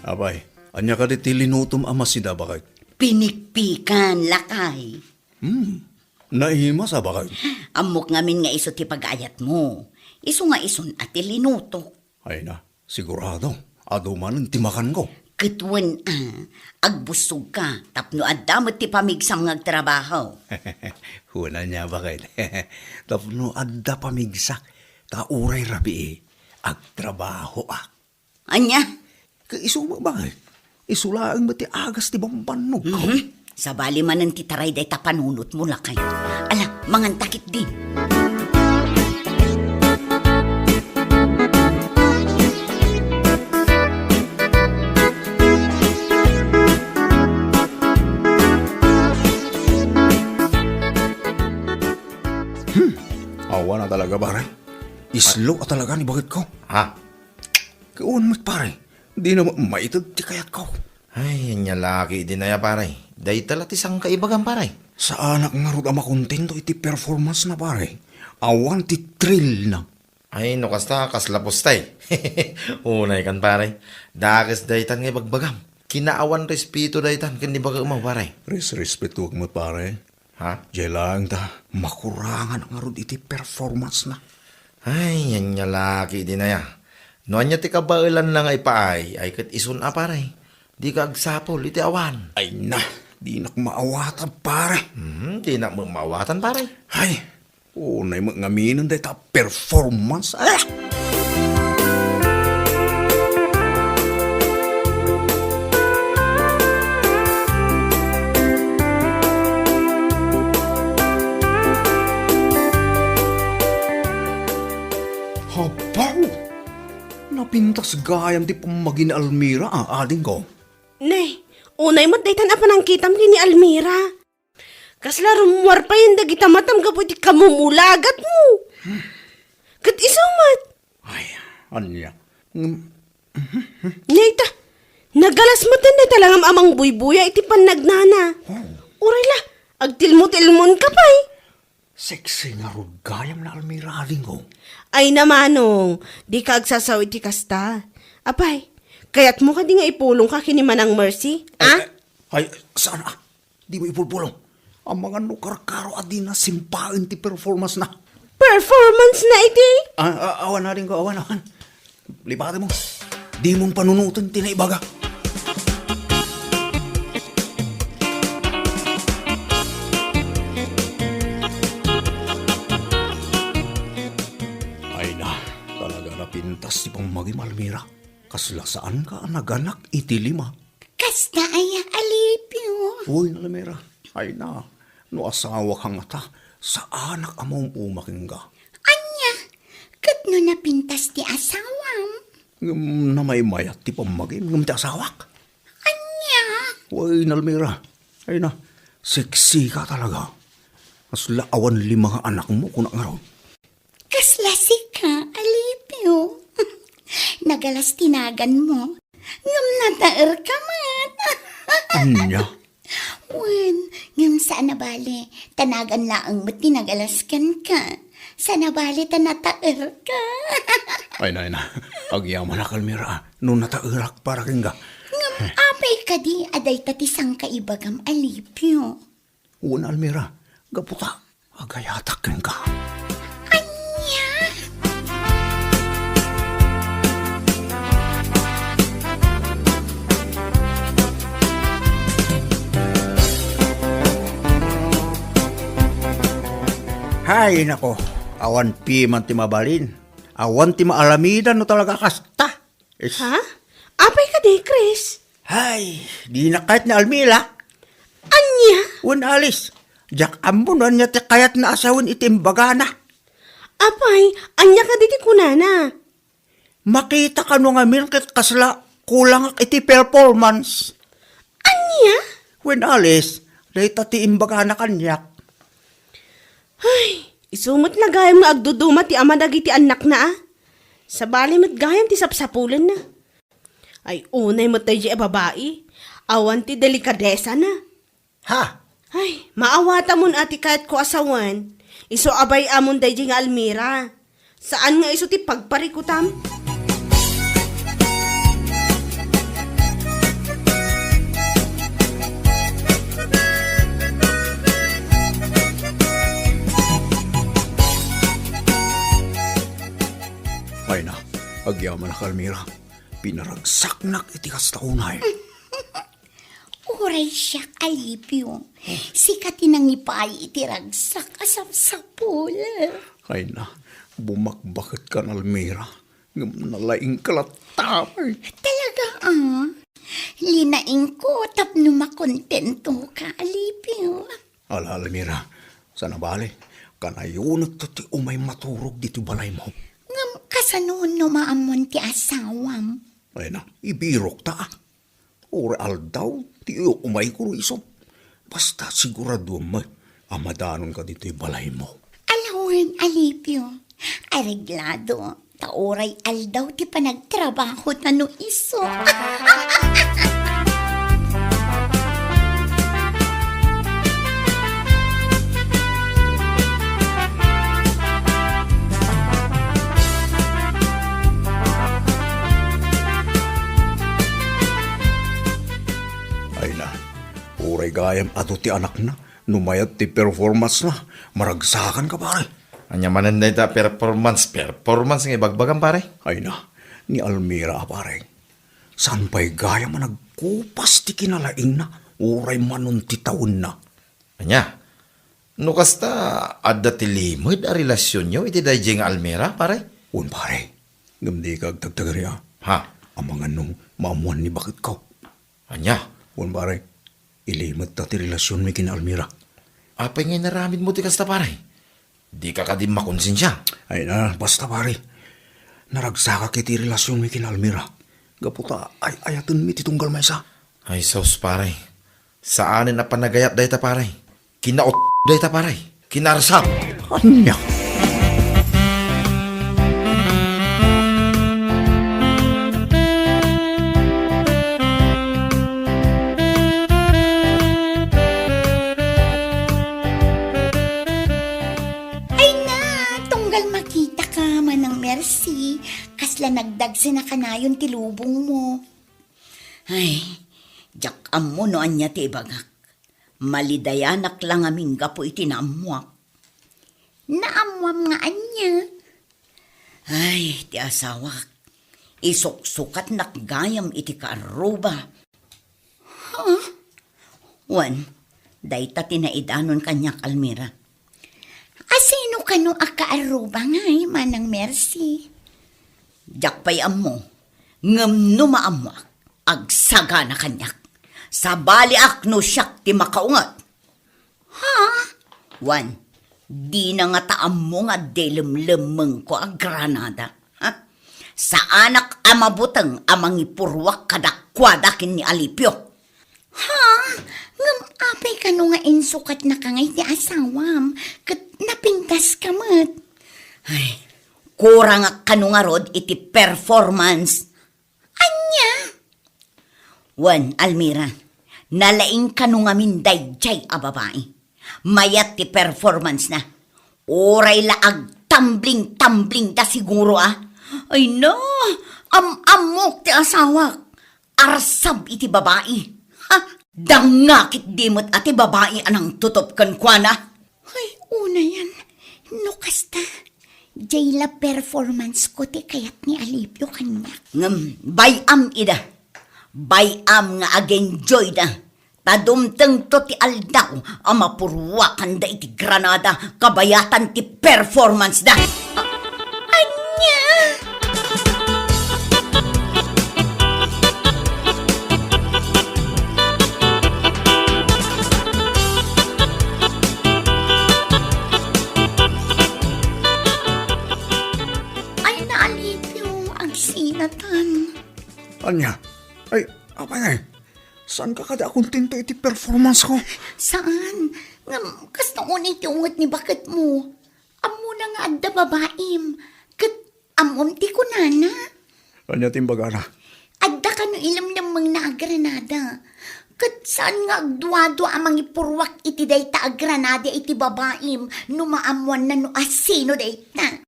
Apay, ania kadi ti linutom a masida, baket? Pinikpikan, lakay. Hmm. Naimas a, baket? Ammok ngamin nga isu ti pagaayatmo. Isu nga isun a ti linutok. Ay na, sigurado. Adu manen ti makanko. Ket wen a, agbussogka tapno adda met ti pamigsam nga agtrabaho. Wen ania, baket? Tapno adda pamigsak, ta uray rabii, agtrabahoak. Ania? Ket isu met, baket. Isu laeng met ti agas ti bambannogko. Mhm. Sabali manen ti taray dayta panunotmo, lakay. Ala, manganta ketdi. Hmm. Awan a talaga, pare. Islo a talaga ni baketko. Ha? Kawan met, pare. Di na ma-, maited ti kayatko. Ay, ania la ketdin aya, pare. Dayta la ti sangkaibagam, pare. Saanak ngarud a makontento iti performance na, pare. Awan ti thrill na. Ay, no kasta, kasla pustay. Unay kan, pare. Dakes daytan nga ibagbagam. Kinaawan respeto daytan ken ni baketmo, pare. Res-, respetuak met, pare. Ha? Diay laeng ta, makurangan ngarud iti performance na. Ay, ania la ketdin aya. No ania ti kabaelanna nga ipaay, ay ket isun a, pare. Dika agsapul iti awan. Ay na, dinak maawatan, pare. Hmm, dinak met maawatan, pare. Ay, unay met ngaminen dayta performance. Ah! Abaw! Napintas gayam ti pammagi ni Almira, a, adingko. Nay, unay met daytan a panangkitam ken ni Almira. Kasla rummuar payen dagita matam gapu iti kamumulagatmo. Ket isu met. Ay, ania? Ngem, nay ta, nagalas met dayta la nga amang buybuya iti pannagnana. Oh. Uray la, agtilmo-tilmonka pay. Sexy ngarud gayam ni Almira, adingko. Ay na, manong, dika agsasaw iti kasta. Apay, kayatmo kadi nga ipulongka ken ni Manang Mercy, a? Ay, ay, saan a? Dimo ipulpulong. Amangan no karkaro a dina simpaen ti performance na. Performance na iti? Ah, ah, awan, adingko, awan, awan. Lipatem. Dimon panunoten ti naibaga. Ay na, talaga napintas ti pammagim, Almira. Kasla saanka a naganak iti lima. Kasta aya, Alipio? Uy, Almira. Ay na, no asawak ngata, saanak a maum-uma kenka. Ania? Ket no napintas ti asawam? Ngem namaymayat ti pammagim, ngem ti asawak? Ania? Uy, Almira. Ay na, sexy ka talaga. Kasla awan lima nga anakmo, kunak ngarud. Kasla sika, Alipio. Nagalas ti naganmo. Ngem nataerka met. Ania? Wen, ngem saan a bale, ta nagan laeng met ti nagalas kenka. Saan a bale ta nataerka. Ay na, ay na. Agyamanak, Almira, no nataerak para kenka. Ngem apay kadi a dayta ti sangkaibagam, Alipio? Wen, Almira, gapu ta agayatak kenka. Ania? Hay, nako, awan piman ti mabalin. Awan ti maalamidan no talaga kasta. Is- Ha? Apay kadi, Chris? Hay, dinak kayat ni Almira. Ania? Wen, Alice, diak ammo no ania ti kayatna a sawen iti imbagana. Apay, ania kadi ti kunana? Makita kano ngamin ket kasla kulangak iti performance. Ania? Wen, Alice, dayta ti imbagana kaniak. Ay, isu met la gayam nga agduduma ti ama dagiti annakna, a. Sabali met gayam ti sapsapulenna. Ay, unay met daydiay a babai. Awan ti delikadesana. Ha? Ay, maawatamon a ti kayatko a sawen. Isu a bay-amon daydiay nga Almira. Saan nga isu ti pagparikutam? Ay na, agyamanak, Almira. Pinaragsaknak iti kasta unay. Uray siak, Alipio. Sika ti nangipaay iti ragsak a sapsapul. Ay na, bumakbaketkan, Almira. Ngem nalaingka latta, ay. Talaga, a? Linaingko tapno makontentoka, Alipio. Ala, Almira, saan a bale, kanayonekto ti umay maturog ditoy balaymo. Ngem kasano no maammoan ti asawam? Ay na, ibirokta, a. Uray aldaw ti umayko isu. Basta siguraduem met a madanonka ditoy balaymo. Ala wen, Alipio. Areglado. Ta uray aldaw ti panagtrabahona no isu. Ay na, uray gayam adu ti anakna, no mayat ti performance na, maragsakanka, pare. Ania manen dayta performance, performance nga ibagbagam, pare? Ay na, ni Almira, pare. Saan pay gayam a nagkupas ti kinalaingna, uray manon ti tawenna. Ania? No kasta, adda ti limed a relasionyo iti daydiay nga Almira, pare? Wen, pare. Ngem dika agtagtagari, a. Ha? Amangan no maammoan ni baketko. Ania? Wen, pare. Ilimedta ti relasionmi ken Almira. Apay nga inaramidmo ti kasta, pare? Dika kadi makonsensia? Ay na, basta, pare. Naragsakak iti relasionmi ken Almira. Gapu ta ay-ayatenmi ti tunggal maysa. Ay, sus, pare. Saanen a panagayat dayta, pare. Kinaut dayta, pare. Kinarsap. Ania? Ay na, tunggal makitaka, Manang Mercy. Kasla nagdagsen a kanayon ti lubongmo. Ay, diak ammo no ania ti ibagak. Malidayanak la ngamin gapu iti naammoak. Naammoam nga ania? Ay, ti asawak. Isuksukatnak gayam iti kaarruba. Ha? Wen, dayta ti naidanon kaniak, Almira. Asino kano a kaarruba ngay, Manang Mercy? Diak pay ammo, ngem no maammoak, agsagana kaniak. Sabaliak no siak ti makaunget. Ha? Wen, dina ngata ammo nga adda lemlemmengko a granada. Ha? Saanak a mabuteng a mangipurruak kadakuada ken ni Alipio. Ha? Ngem apay kano nga insukatnaka ngay ti asawam, ket napintaska met? Ay, kurangak kano ngarud iti performance. Ania? Wen, Almira, nalaing kano ngamin daydiay a babai. Mayat ti performance na. Uray la agtambling-tamblingda siguro, a. Ay na, am-ammok ti asawak. Arsab iti babai. Ha? Dangngakit di met a ti babai a nangtutop kenkuana. Ay, unayan. No kasta, jay la performance ko ti kayat ni Alipio kaniak. Ngem, bay-am ida. Bay-am nga ag-enjoy da. Ta dumtengto ti aldaw a mapurruakanda iti granada kabayatan ti performance da. Ania? Ay, Alipio, agsinatan. Ania? Ay, apay ngay? Saanka kadi a kontento iti performance ko? Saan? Ngem, kasta unay ti unget ni baketmo. Ammona nga adda babaim, ket ammom ti kunana. Ania ti imbagana? Adda kano ilemlemmengna a granada. Ket saan nga agduadua a mangipurruak iti dayta a granada iti babaim no maammoanna no asino dayta.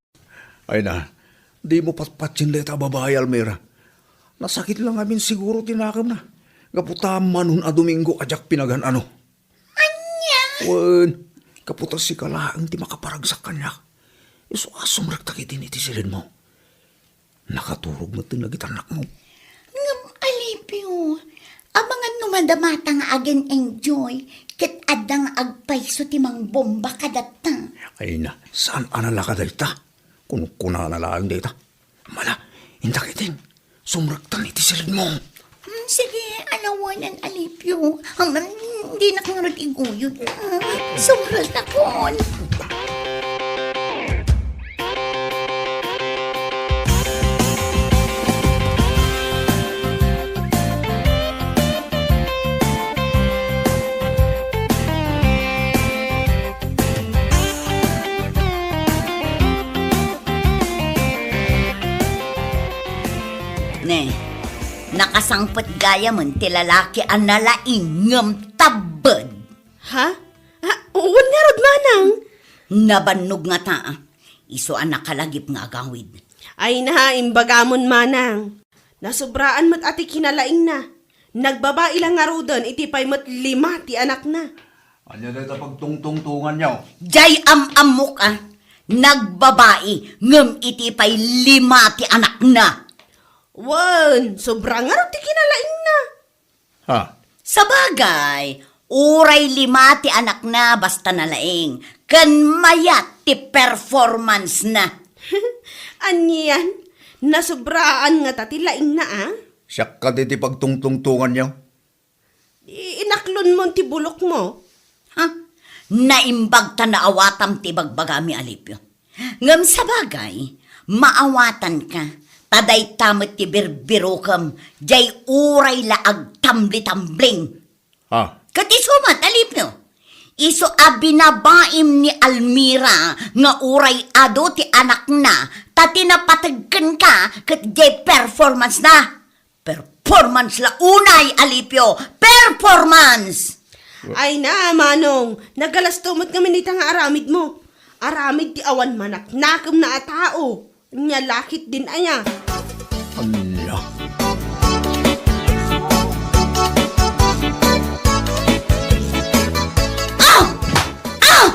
Ay na, dimo patpatien dayta a babai, Almira. Nasakit la ngamin siguro ti nakemna. Gapu ta manon a Domingo a diak pinagan-ano. Ania? Wen, gapu ta sika laeng ti makaparagsak kaniak. Isu a sumrekta ketdin iti siledmo. Nakaturog met ti nagitannakmo. Ngem, Alipio, amangan no madamata nga agen-enjoy, ket adda nga agpayso ti mangbomba kadatta. Ay na, saan a nalaka dayta? Kunkunana laeng dayta. Mala, inta ketdin, sumrektan iti siledmo. Hmm, sige, Awanan, Alipio. Ang, dinak ngarud iguyod. Ah, sobra takon. Ne, nakasangpet gayamen ti lalaki a nalaing ngem tabbed. Ha? Ah, wen ngarud, manang. Nabannog ngata, isu a nakalagip nga agawid. Ay na, imbagamon, manang. Nasobraan met a ti kinalaingna. Nagbabai la ngaruden iti pay met lima ti anakna. Ania dayta pagtungtungtonganyo? Jay am-ammok a, nagbabai ngem iti pay lima ti anakna. Wen, sobra ngarud ti kinalaingna. Ha? Sabagay, uray lima ti anakna basta nalaing, ken mayat ti performance-na. Anian? Nasobraan ngata ti laingna, a? Siak kadi ti pagtungtungtonganyo? I-, inaklonmon ti bulokmo. Ha? Naimbag ta naawatam ti ibagbagami, Alipio. Ngem sabagay, maawatanka, ta dayta met ti birbirokem, jay uray la agtamblitambling. Ha? Ket isu met, Alipio, isu a binabaim ni Almira nga uray adu ti anakna, ta ti napateg kenka ket jay performance-na. Performance la unay, Alipio! Performance! Ay na, manong, nagalasto met ngamin ita nga aramidmo. Aramid ti awan manaknakemna a tao. Ania la ketdin aya? Ania? Ah! Ah!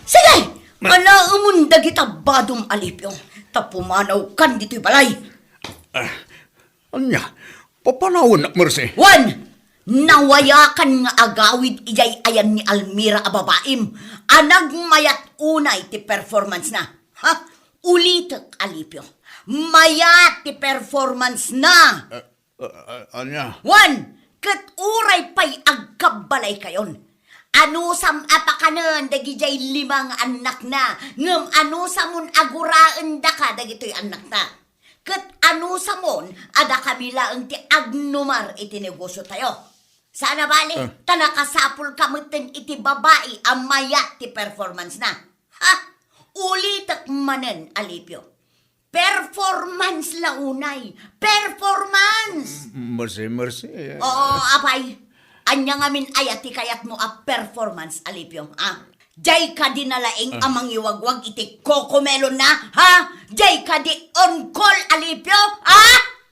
Sige! Alaemon dagita badom, Alipio, ta pumanawkan ditoy balay. Ah, Ania? Papanawennak, Mercy? Wen! Nawayakan nga agawid idiay ayan ni Almira a babaim a nagmayat unay ti performance-na. Ha? Ulitek, Alipio. Mayat ti performance-na. Eh, eh, eh, ania? Wen, ket uray pay agkabbalaykayon. Anusam a pakanen dagidiay lima nga annakna, ngem anusamon a guraendaka dagitoy annakta. Ket anusamon a dakami laeng ti agnumar iti negosiotayo. Saan a bali, Ah. ta nakasapulka metten iti babai a mayat ti performance-na. Ha? Ulitek manen, Alipio. Performance la unay. Performance! Mercy, Mercy. Oo, apay. Ania ngamin aya ti kayatmo a performance, Alipio, a? Jay kadi nalaing a Ah. mangiwagwag iti cocomelon-na, ha? Jay kadi on call, Alipio, ha?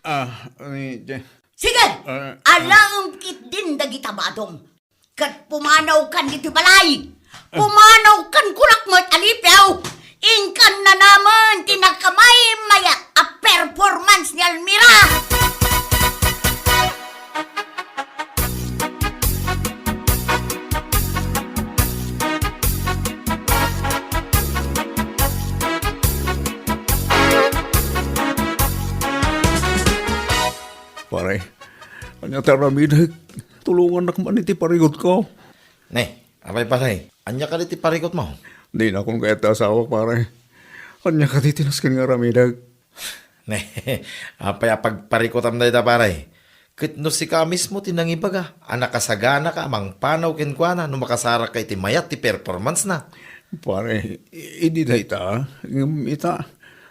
Ah, ni, jay. Sige! Ah, ah. Alaem ketdin dagita badom. Ket pumanawkan ditoy balay. Ah. Pumanawkan kunak met, Alipio. Inkan nanamen ti nakamaymayat a performance ni Almira. Pare, ania ti aramidek? Tulongannak man iti parikutko. Ne, apay, pare, ania kadi ti parikutmo? Dinakon kayat ti asawak, pare. Ania kadi ti nasken nga aramidek? Ne, apay a pagparikutam dayta, pare? Ket no sika mismo ti nangibaga a nakasaganaka a mangpanaw kenkuana no makasarakka iti mayat ti performance-na. Pare, i-, idi dayta, ngem ita,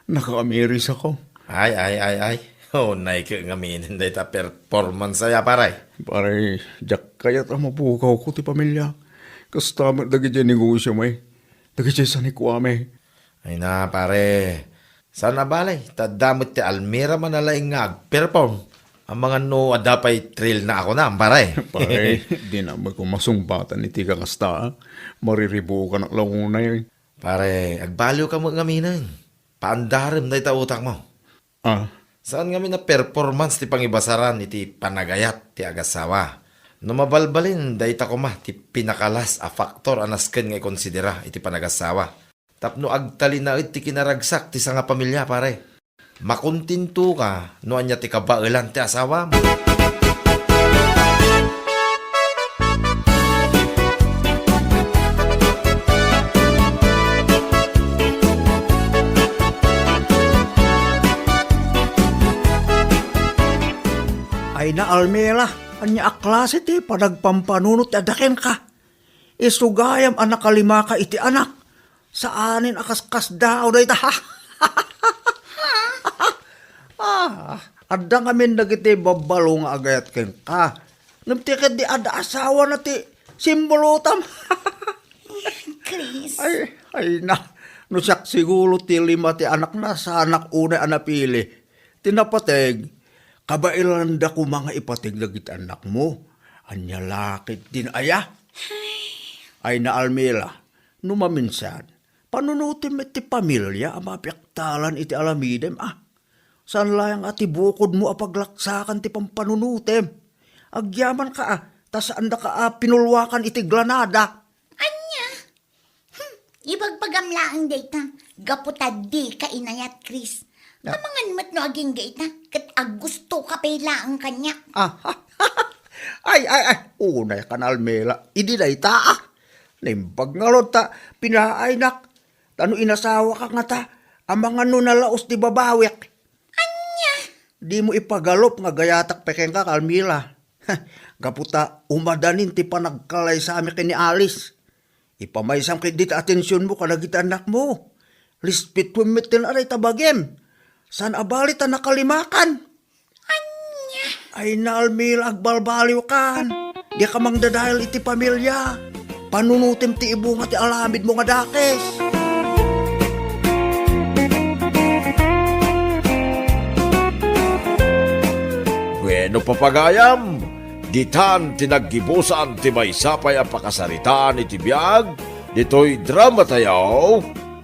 nakaamirisako. Ay, ay, ay, ay. Unayko ngamin dayta performance aya, pare. Pare, diak kayat a mapukawko ti pamiliak. Kasta met dagidiay negosiom, dagidiay sanikuami. Ay na, pare. Saan a bale, ta adda met ti Almira man a laing nga agperform. Amangan no adda pay thrill-na a kunam, pare. Pare, dinak met koma sungbatan iti kakasta. Mariribukanak la unay. Pare, agbaliwka met ngaminen. Paandarem dayta utakmo. Ah. Saan ngamin a performance ti pangibasaran iti panagayat ti agasawa. No mabalbalin, dayta koma ti pinakalas a faktor a nasken nga ikonsidera iti panagasawa. Tapno agtalinaed ti kinaragsak ti sangapamilia, pare. Makontentoka no ania ti kabaelan ti asawam. Ay na, Almela, ania a klase ti panagpampanunot ti adda kenka? Isu gayam a nakalimaka iti anak. Saanen a kaskasdaaw dayta. Ah, adda ngamin dagiti babbalo nga agayat kenka. Ngem ti ketdi adda asawana ti simbulutam. Chris. Ay, ay na. No siak siguro ti lima ti anakna, saanak unay a napili. Ti napateg, kabaelanda koma nga ipateg dagiti annakmo. Ania la ketdin aya? Ay na, Almela, no maminsan, panunotem met ti pamilia a mapiaktalan iti aramidem, a. Saan laeng a ti bukodmo a paglaksakan ti pampanunotem. Agyamanka, a, ta saandaka a pinulwakan iti granada. Ania? Hmm, ibagbagam laeng dayta, gapu ta dika inayat, Chris. Ah. Amangan met no agingga ita, ket agustoka pay laeng kaniak. Ah, ay, ay, ay, unay kan Almela, idi dayta, a. Naimbag ngarud ta pinaaynak, ta no inasawaka ngata, amangan no nalaos ti babawik. Ania? Dimo ipagalup nga gayatak pay kenka, Carmela. Gapu ta umadanin ti panagkalaysami ken ni Alice. Ipamaysam ketdi ti atensionmo kadagiti annakmo. Respetuem metten a dayta bagim. Saan a bali ta nakalimakan. Ania? Ay na, Almila, agbalbaliwkan. Diak a mangdadael iti pamilia. Panunotem ti ibunga ti aramidmo nga dakes. Bueno, papagayam, ditan ti naggibusan ti maysa pay a pakasaritaan iti biag ditoy dramatayo.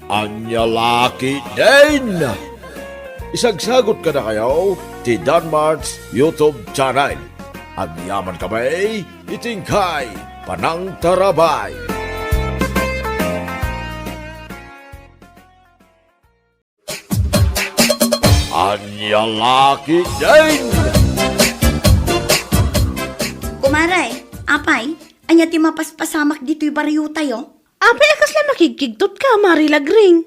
Ania la ketdin? Isagsagot kadakayo ti Danmart's YouTube channel. Agyaman kami iti inkay panangtarabay. Ania la ketdin? Kumare, apay, ania ti mapaspasamak ditoy bariotayo? Apay a kasla makigkigtot ka, Mari Lagring?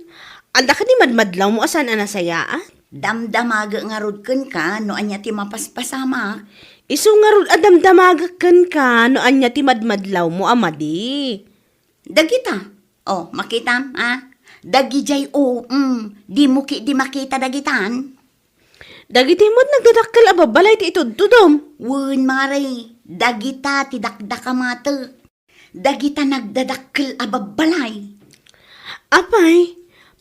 Anda kadi madmadlawmo a saan a nasayaat? Damdamagek ngarud kenka no ania ti mapaspasamak. Isu ngarud a damdamagek kenka no ania ti madmadlawmo a madi. Dagita. Oh, makitam, a? Dagidiay, oh, mm, dimo ketdi makita dagitan. Dagiti met nagdadakkel a babbalay ti itudtudom. Wen, Mari, dagita ti dakdakamatek. Dagita nagdadakkel a babbalay. Apay,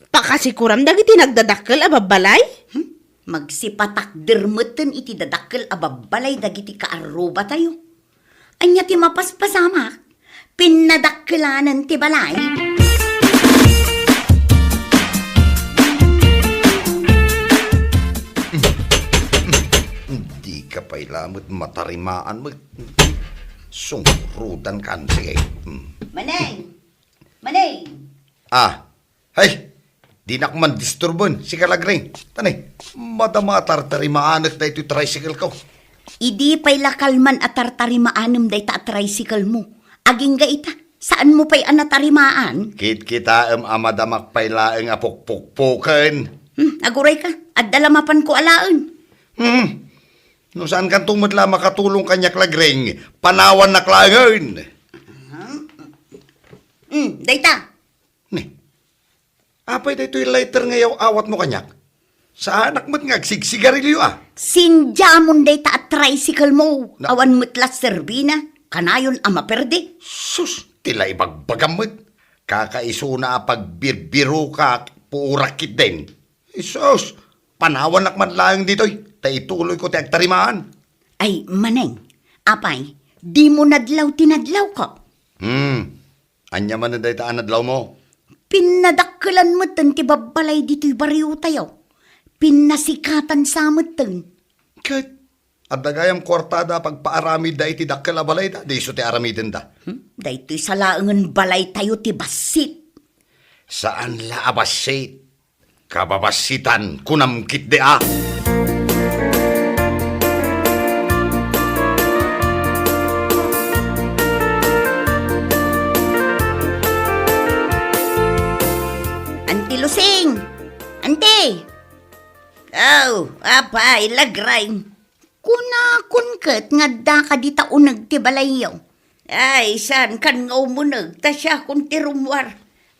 pakasikuram dagiti nagdadakkel a babbalay? Hmm? Magsipatakder metten iti dadakkel a babbalay dagiti kaarrubatayo. Ania ti mapaspasamak? Pinnadakkelanen ti balay. Dika pay lamet matarimaan met. Sungrudankan, sige. Hmm. Maneng! Maneng! Ah, hay, dinak man disturben, si Kalagring. Tani, madama a tartarimaanek daytoy tricycle ko. Idi pay la kalman a tartarimaanem dayta a tricycle mo. Agingga ita, saanmo pay a natarimaan? Kitkitaem a madamak pay laeng a pukpukpuken. Hmm, aguray ka, adda la mapanko alaen. Hmm. No saan kanto met la makatulong kaniak, Lagring, panawannak laengen. Hmm, dayta. Ni, apay daytoy lighter nga yaw-awatmo kaniak? Saanak met nga agsigsigarilyo, a? Sindiamon dayta a tricycle mo. Na- Awan met la serbina. Kanayon a maperde. Sus, ti la ibagbagam met. Kakaisuna a pagbirbiroka, puorak ketdin. Sus, panawannak man laeng ditoy, ta ituloyko ti agtarimaan. Ay, Maneng, apay, dimo nadlaw ti nadlawko? Hmm, ania manen dayta a nadlawmo? Pinnadakkelan metten ti babbalay ditoy bariotayo. Pinnasikatan sa metten. Ket adda gayam kuartada a pagpaaramidda iti dakkel a balayda, di isu ti aramidenda. Hmm? Daytoy sa laengen balaytayo ti bassit. Saan la a bassit. Kababassitan, kunam ketdi a. Anti Lusing! Anti! Oh, apay, Lagring. Kunakon ket nga adda kadi ta uneg ti balayyo. Ay, saankan nga umuneg, ta siakon ti rummuar.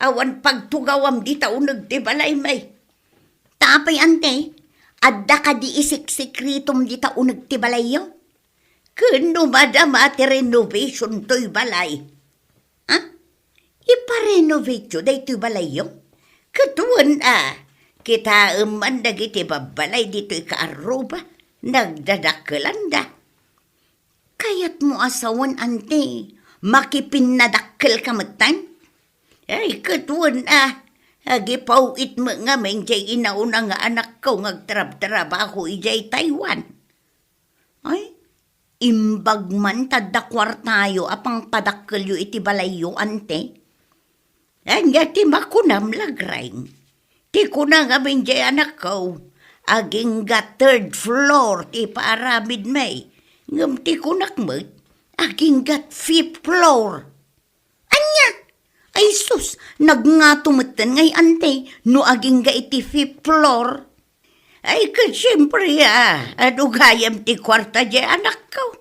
Awan pagtugawam dita uneg ti balaymi. Ta apay, ante, adda kadi isiksikritom dita uneg ti balayyo? Ken no madama ti renovation toy balay, ha? Iparenovateyo daytoy balayyo? Ket wen a, kitaem man dagiti babbalay ditoy kaarruba, nagdadakkelanda. Kayatmo a sawen, ante, makipinnadakkelka metten? Ay, ket wen a, agipaw-it met ngamin diay inauna nga anakko nga agtrabtrabaho idiay Taiwan. Ay, imbag man ta adda kuartayo a pangpadakkelyo iti balayyo, ante? Ania ti makunam, Lagreng? Ti kuna ngamin diay anakko, agingga third floor ti paaramidmi. Ngem ti kunak met, agingga fifth floor. Ania? Ay sus, nagngato metten ngay, ante, no agingga iti fifth floor. Ay, ket siempre, a, adu gayam ti kuarta diay anakko.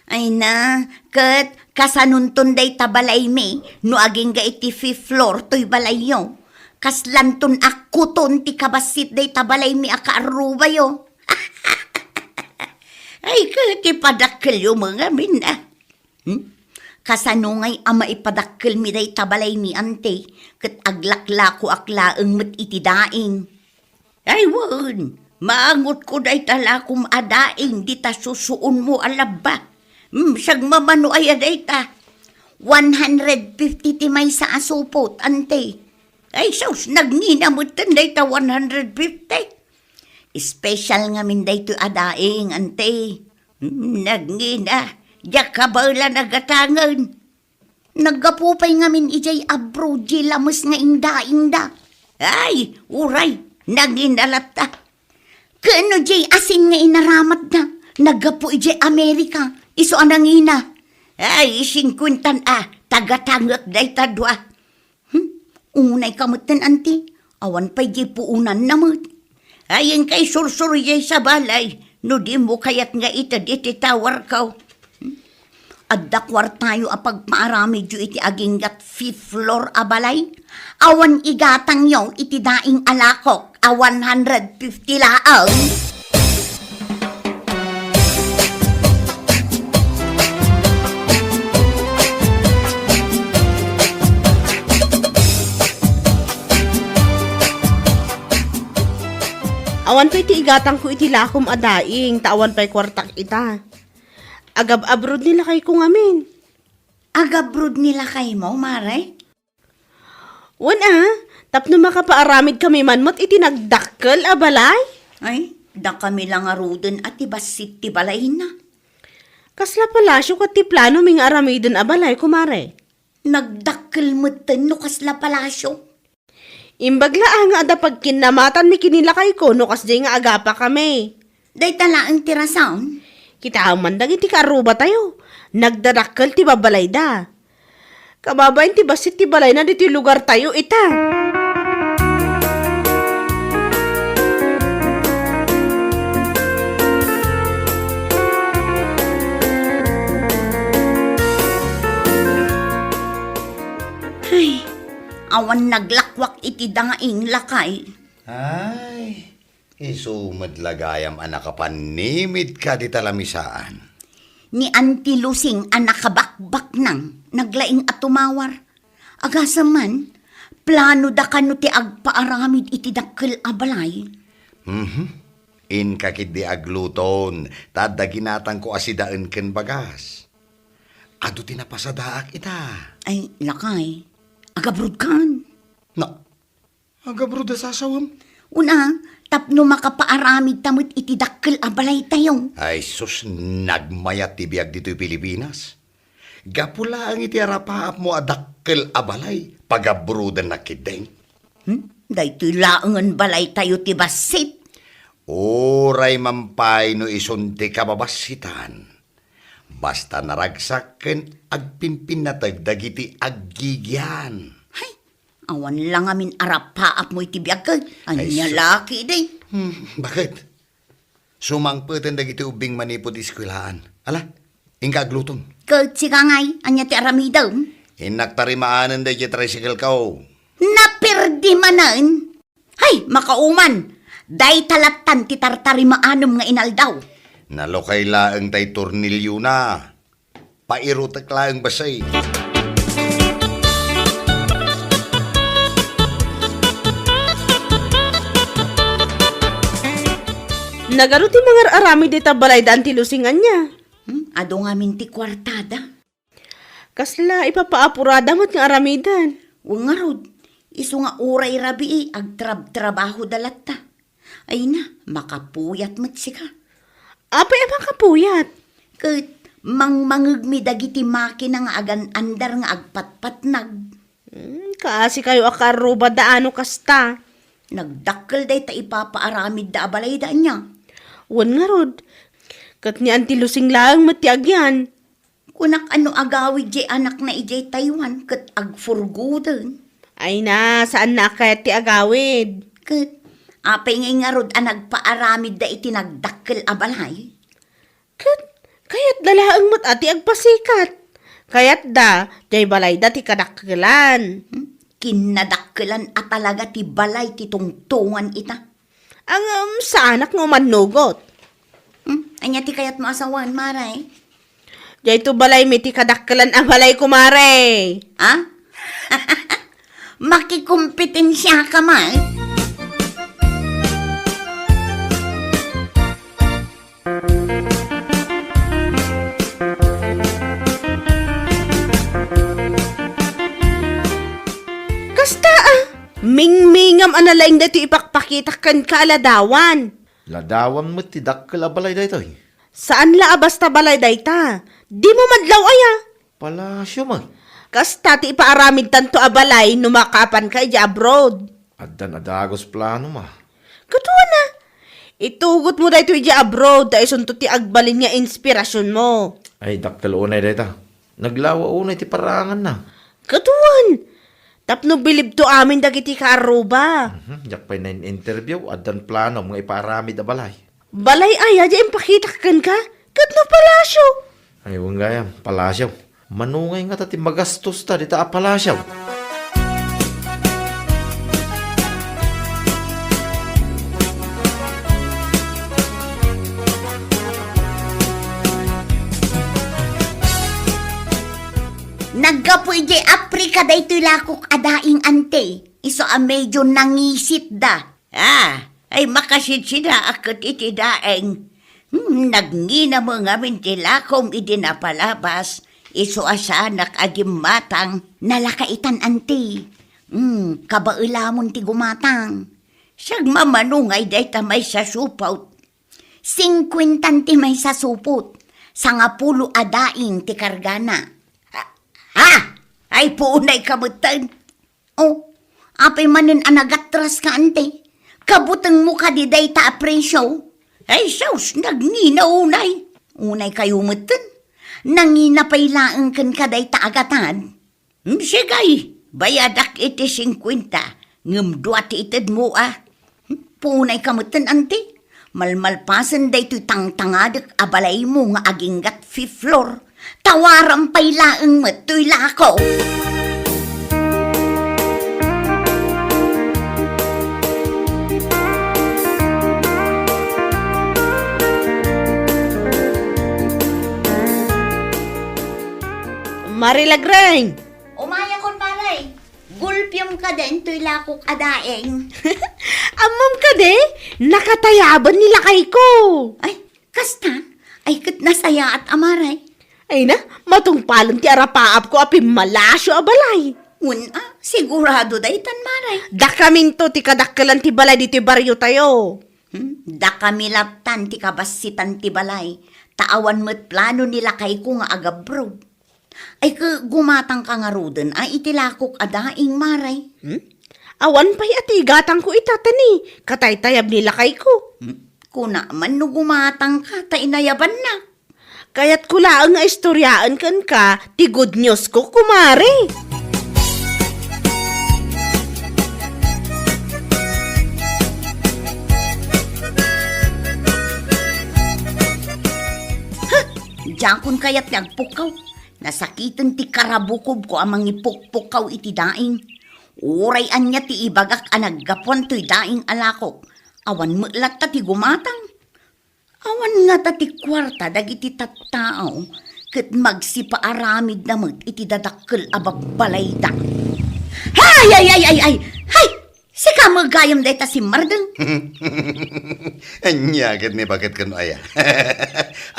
Ay na, ket kasanonton dayta balaymi no agingga iti fifth floor toy balayyo? Kaslanton a kuton ti kabassit dayta balaymi a kaarrubayo. Ay, ket ipadakkelyo met ngamin, a. Hmm? Kasano ngay a maipadakkelmi dayta balaymi, ante, ket aglaklakoak laeng met iti daing? Ay wen, maangotko dayta lakom a daing dita susuonmo a labba. Hmm, sagmamano aya dayta? One hundred fifty ti maysa a supot, ante. Ay sus, nagngina metten dayta one hundred fifty. Special ngamin daytoy a daing, ante. Hmm, nagngina, diak kabaelan a gatangen. Naggapu pay ngamin idiay abroad diay lames nga indaingda. Ay, uray, nangina latta. Ken no diay asin nga inaramatda, naggapu idiay Amerika, isu a nangina. Ay, singkuentan a, tagatangek dayta dua. Hmm? Unayka metten, anti. Awan pay diay puonanna met. Ay, inkay sursuro idiay sa balay, no dimo kayat nga ited iti towerko. Hmm? Adda kuartayo a pagpaaramidyo iti aginggat fifth floor a balay? Awan igatangyo iti daing a lakok a one hundred fifty laeng? Awan pay ti igatangko iti lakom a daing, ta awan pay kuartak ita. Agab-abrod ni lakayko ngamin. Agabroad ni lakaymo, mare? Wen a, tapno makapaaramidkami man met iti nagdakkel a balay. Ay, dakami la ngaruden a ti bassit ti balayna. Kasla palasio ket ti planomi nga aramiden a balay, kumare? Nagdakkel metten no kasla palasio. Imbag la a nga adda pagkinnamatanmi ken ni lakayko no kasdiay nga agapakami. Dayta laeng ti rason. Kitaem man dagiti kaarrubatayo. Nagdadakkel ti babbalayda. Kababain ti bassit ti balayna ditoy lugartayo ita. Ay, awan naglakwak iti daing, lakay. Ay, isu met la gayam a nakapannimidka dita lamisaan. Ni Auntie Lusing a nakabakbaknang, naglaing a tumawar. Agasem man, planoda kano ti agpaaramid iti dakkel a balay. Mhm. Inka ketdi agluton, ta adda ginatangko a sidaen ken bagas. Adu ti napasadaak ita. Ay, lakay. Agabrodkan. Na, agabroda sasawem? Una, tapno makapaaramidta met iti dakkel a balaytayo. Ay sus, nagmayat ti biag ditoy Pilipinas. Gapu laeng iti arapaapmo a dakkel a balay, pagabrodannak ketdin. Hmm? Daytoy laengen balaytayo ti bassit. Uray man pay no isun ti kababassitan. Basta naragsak ken agpinpinnateg dagiti aggigian. Hay, awan la ngamin arapaapmo iti biag, ket ania Ay, su- la ketdi? Hmm, bakit? Sumangpeten dagiti ubbing manipud eskuelaan. Ala, inka aglutom. Ket sika ngay, ania ti aramidem? Innak tarimaanen daydiay tricycle ko. Naperdi manen? Hay, makauman! Dayta lattan ti tartarimaanem nga inaldaw. Nalukay laeng tay torniliona. Pairutek laeng bassit. Nagadu ti mangar-aramid dita balay da Auntie Lucy ania? Hmm, adu ngamin ti kuartada. Kasla ipapaapurada met nga aramiden. Wen ngarud, isu nga uray rabii agtrab-trabahoda latta. Ay na, makapuyat met sika. Apay a makapuyat? Ket mangmangegmi dagiti makina nga agan-andar nga agpatpatnag. Hmm, kaasikayo a kaarrubada no kasta. Nagdakkel dayta ipapaaramidda a balayda ania? Wen ngarud, ket ni Auntie Lusing laeng met ti agyan. Kunak a no agawid jay anakna idiay Taiwan ket agfurgoden. Ay na, saanna a kayat ti agawid. Ket apay ngay ngarud a nagpaaramidda iti nagdakkel a balay? Ket kayatda laeng met a ti agpasikat. Kayatda, jay balayda ti kadakkelan. Hmm? Kinnadakkelan a talaga ti balay ti tungtungan ita. Ngem, saanak nga umannugot. Hmm? Ania ti kayatmo a sawen, Mare? Daytoy balaymi ti kadakkelan a balay, kumare. Ha? Makikompetensiaka man? Kasta a, mingmingam a nalaing daytoy ipakpakitak kenka a ladawan. Ladawan met ti dakkel a balay daytoy. Saan la a basta balay dayta. Dimo madlaw aya? Palasio met. Kasta ti ipaaramidtanto a balay no makaapanka idiay abroad. Addan a dagus planoma. Kaduana, itugotmo daytoy idiay abroad ta isunto ti agbalin nga inspirasionmo. Ay, dakkel unay dayta. Naglawa unay ti paraanganna. Kaduan, tapno bilibto amin dagiti kaarruba. Mhm, diak pay nain-interview, addan planom nga ipaaramid a balay. Balay aya ti impakitak kenka? Ket no palasio? Ay, wen gayam, palasio. Mano ngay ngata ti magastosta dita a palasio? Naggapu idiay Africa daytoy lakok a daing, ante. Isu a medyo nangisitda. Ah, ay, makasidsida a ket iti daeng. Hmm, nagngina met ngamin ti lakom idi napalabas. Isu a saanak a gimmatang. Nalaka itan, anti. Hmm, kabaelamon ti gumatang. Sagmamano ngay dayta maysa supot. Singkuentan ti maysa supot. Sangapulo a daing ti kargana. Ha? Ha? Ay, puonay ka metten. Oh, apay manen a nagatraska, anti? Kabutengmo kadi dayta a presio? Ay, sus, nagngina unay. Unay kayo metten. Nangina pay laeng kenka dayta a gatad. Hmm, sige, bayadak iti singkuenta, ngem dua ti itedmo a. Punay ka metten, anti. Malmalpasen daytoy tangtangadek a balaymo nga aginggat fifth floor. Tawaram pay laeng met toy lako. Mari Lagreng! Umayakon, Mare. Gulpiom kadin toy lakok a daing. Ammom kadi, nakatayaban ni lakayko. Ay, kasta? Ay, ket nasayaat a, Mare. Ay na, matungpalen ti arapaapko a pimmalasio a balay. Wen a, sigurado daytan, Mare. Dakaminto ti kadakkelan ti balay ditoy bariotayo. Hmm? Dakami lattan ti kabassitan ti balay, ta awan met plano ni lakayko nga agabroad. Ay, ke, gumatangka ngaruden a iti lakok a daing, Mare. Hmm? Awan pay a ti igatangko ita, tani, kataytayab ni lakayko. Hmm? Kuna man no gumatangka, ta inayabanna. Kayatko laeng nga istoriaen kenka ti good news ko, kumare. Diakon kayat ti agpukkaw. Nasakiten ti karabukobko a mangipukpukkaw iti daing. Uray ania ti ibagak a naggapuan toy daing a lakok. Awan met latta ti gumatang. Awan ngata ti kuarta dagiti tattao ket magsipaaramidda met iti dadakkel a babbalayda. Hay, ay, ay, ay, ay! Hay! Sika met gayam dayta simmardeng. Ania ket ni baket ken aya?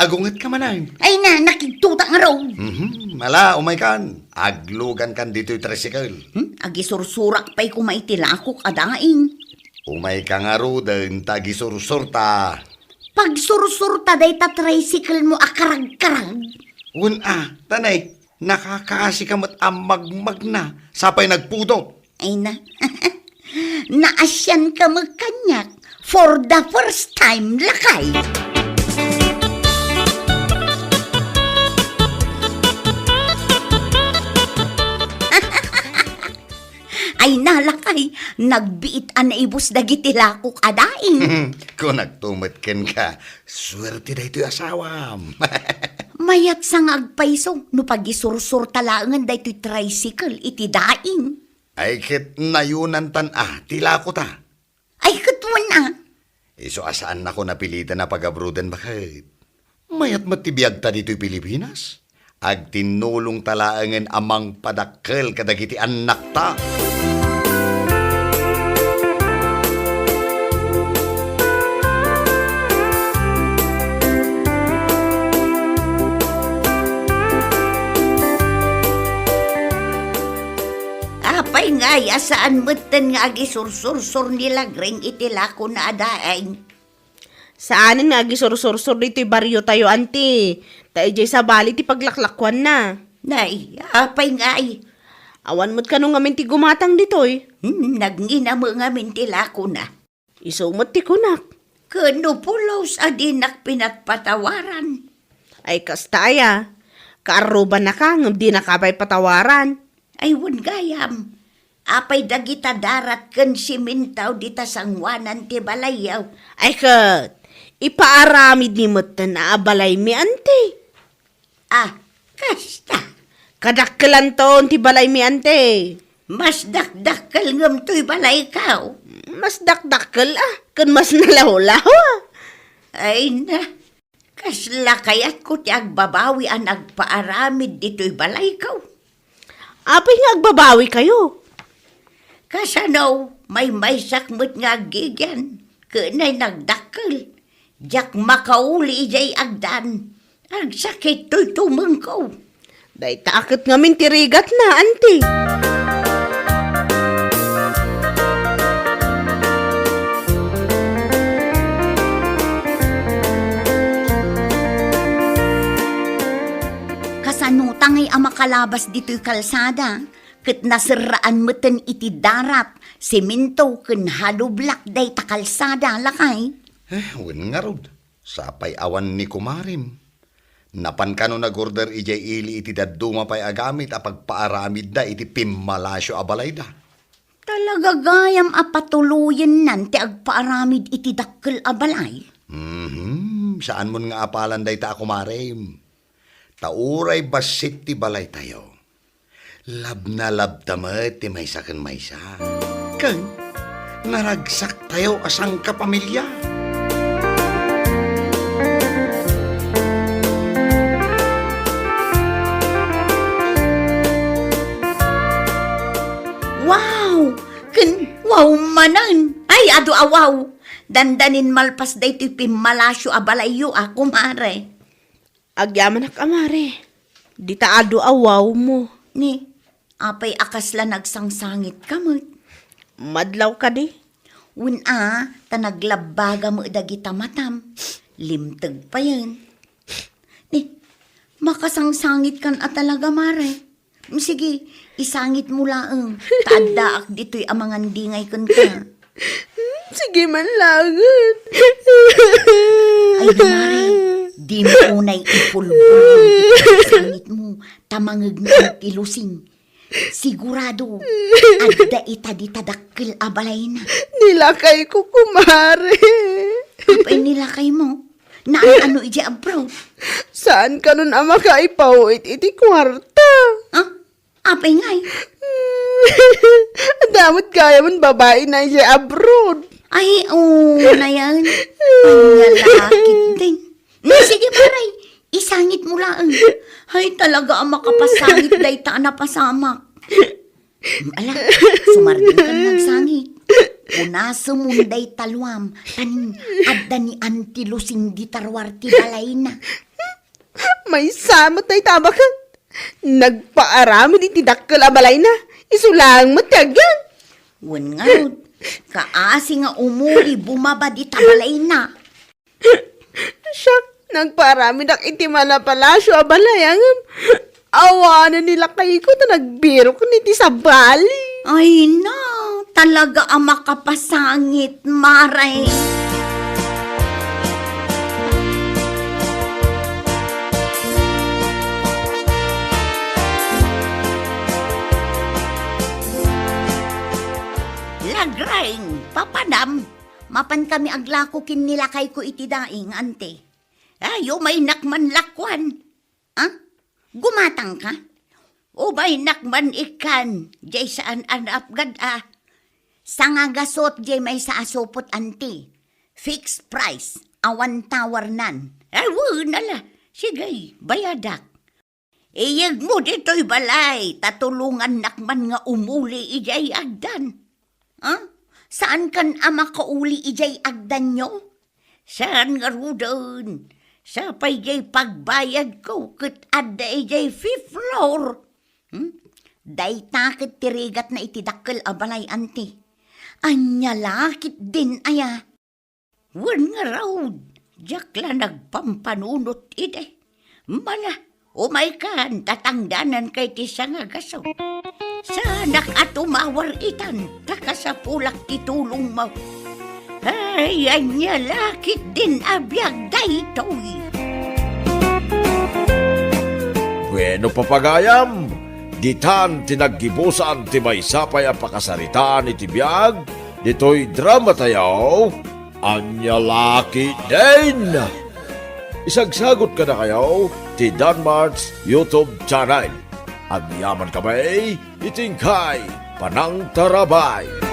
Agungetka manen. Ay na, nakigtutak ngarud. Mhm, ala, umaykan. Aglugankan ditoy tricycle. Hmm? Agisursurak pay koma iti lakok a daing. Umayka ngaruden ta agisursurta. Pagsursurta dayta tricycle mo a karagkarag. Wen a, tanay, nakakaasika met a magmagna, sapay nagpudot. Ay na. Naasianka met kaniak for the first time, lakay. Ay na, lakay, nagbiit a naibus dagiti lakok a daing. Kunakto met kenka, suerte daytoy asawam. Mayat sa nga agpayso no pagisursurta laengen daytoy tricycle iti daing. Ay ket nayunantan a ti lakota. Ay, ket wen a. Isu a saannakon a piliten a pagabruden baket. Mayat met ti biagta ditoy Pilipinas. Agtinnulongta laengen a mangpadakkel kadagiti annakta. Apay ngay a saan metten nga agisursursor ni Lagreng iti lakona a daing? Saanen nga agisursursor ditoy bariotayo, anti. Ta idiay sabali ti paglaklakuanna. Nay, apay ngay? Awan met kano ngamin ti gumatang ditoy? Hmm, nagnginame ngamin ti lakona. Isu met ti kunak. Ken no pulos a dinak pinatpatawaran. Ay, kasta aya. Kaarrubanaka, ngem dinaka pay patawaran. Ay, wen gayam. Apay dagita darat ken siminto dita sangoanan ti balayyo? Ay, ket, ipaaramidmi metten a abalaymi, anti. Ah, kasta. Kadakkelanton ti balaymi, anti. Mas dakdakkel ngem toy balayko. Mas dakdakkel, ah, ken mas nalawlaw, ah. Ay na, kasla kayatko ti agbabawi a nagpaaramid ditoy balayko. Apay nga agbabawikayo? Kasano, maymaysak met nga aggigian, ken nay nagdakkel. Diak makauli idiay agdan. Agsakit toy tumengko. Dayta a ket ngamin ti rigatna, anti. Kasanota ngay a makalabas ditoy kalsada, ket naserraan metten iti darat, semento ken hollow block dayta kalsada, lakay. Eh, wen ngarud. Sapay awan ni kumarem. Napan kano nag-order idiay ili iti dadduma pay a gamit a pagpaaramidda iti pimmalasio a balayda. Talaga gayam a patuloyennan ti agpaaramid iti dakkel a balay? Mhm, saanmon nga apalan dayta a kumarem. Ta uray bassit ti balaytayo. Labnalabta met ti maysa ken maysa. Ken naragsaktayo a sangkapamilya. Wow! Ken wow manen! Ay, adu a wow! Dandanin malpas daytoy pimmalasio a balayyo a, kumare. Agyamanak a mare, dita adu a wow mo. Ni, apay a kasla nagsangsangitka met? Madlaw kadi? Wen a, ta naglabbaga met dagita matam. Limteg payen. Ni, makasangsangitkan a talaga, mare. Sige, isangit mo laeng, ta addaak ditoy a mangandingay kenka. Hmm, sige man laeng. Ay, di mare, di mo unay ipulbul iti sangit mo, ta mangegna ti lusing. Sigurado, adda ita dita dakkel a balayna. Ni lakayko, kumare. Apay ni lakaymo? Naan-ano idiay abroad? Saan kanon a makaipawit iti kuarta? Ah, apay ngay? Adda met gayam babaina idiay abroad. Ay, oo, na yan. Anya lakit din. Hmm, sige, paray. Isangit mo laeng. Ay, talaga a makapasangit dayta a napasamak. Ala, sumardeng kan nga agsangit. Punasemon dayta luam, tan adda ni Auntie Lucindy ta ruar ti balayna. Maysa met dayta a baket. Nagpaaramid iti dakkel a balayna. Isu laeng met ti agyan. Wen ngarud, kaasi nga umuli bumaba dita balayna. Siak, nagpaaramidak iti mala palasio a balay, ngem awanen ni lakayko ta nagbirok iti sabali. Ay na, talaga a makapasangit, Mare. Lagreng, papanam, mapan kami aglako ken ni lakayko iti daing, ante. Ay, umaynak man lakuan. Ah? Gumatang ka? Umaynak man ikkan, jay saan a naapgad a. Sangagasot jay maysa a supot, anti. Fixed price, awan tawarnan. Ay, wen, ala. Sige, bayadak. Iyegmo ditoy balay, ta tulongannak man nga umuli idiay agdan. Ah? Saankan a makauli idiay agdanyo? Saan ngaruden? Sapay jay pagbayadko ket adda idiay fifth floor. Hmm? Dayta ket ti rigatna iti dakkel a balay, anti. Ania la ketdin aya? Wen ngarud, diak la nagpampanunot idi. Mala, umaykan, ta tangdananka iti sangagasut. Saanak a tumawar itan, ta kasapulak ti tulongmo. Ay, ania la ketdin a biag daytoy? Bueno, papagayam, ditan ti naggibusan ti maysa pay a pakasaritaan iti biag ditoy dramatayo, Ania la ketdin? Isagsagot kadakayo ti Danmart's YouTube channel. Agyamankami iti inkay panangtarabay.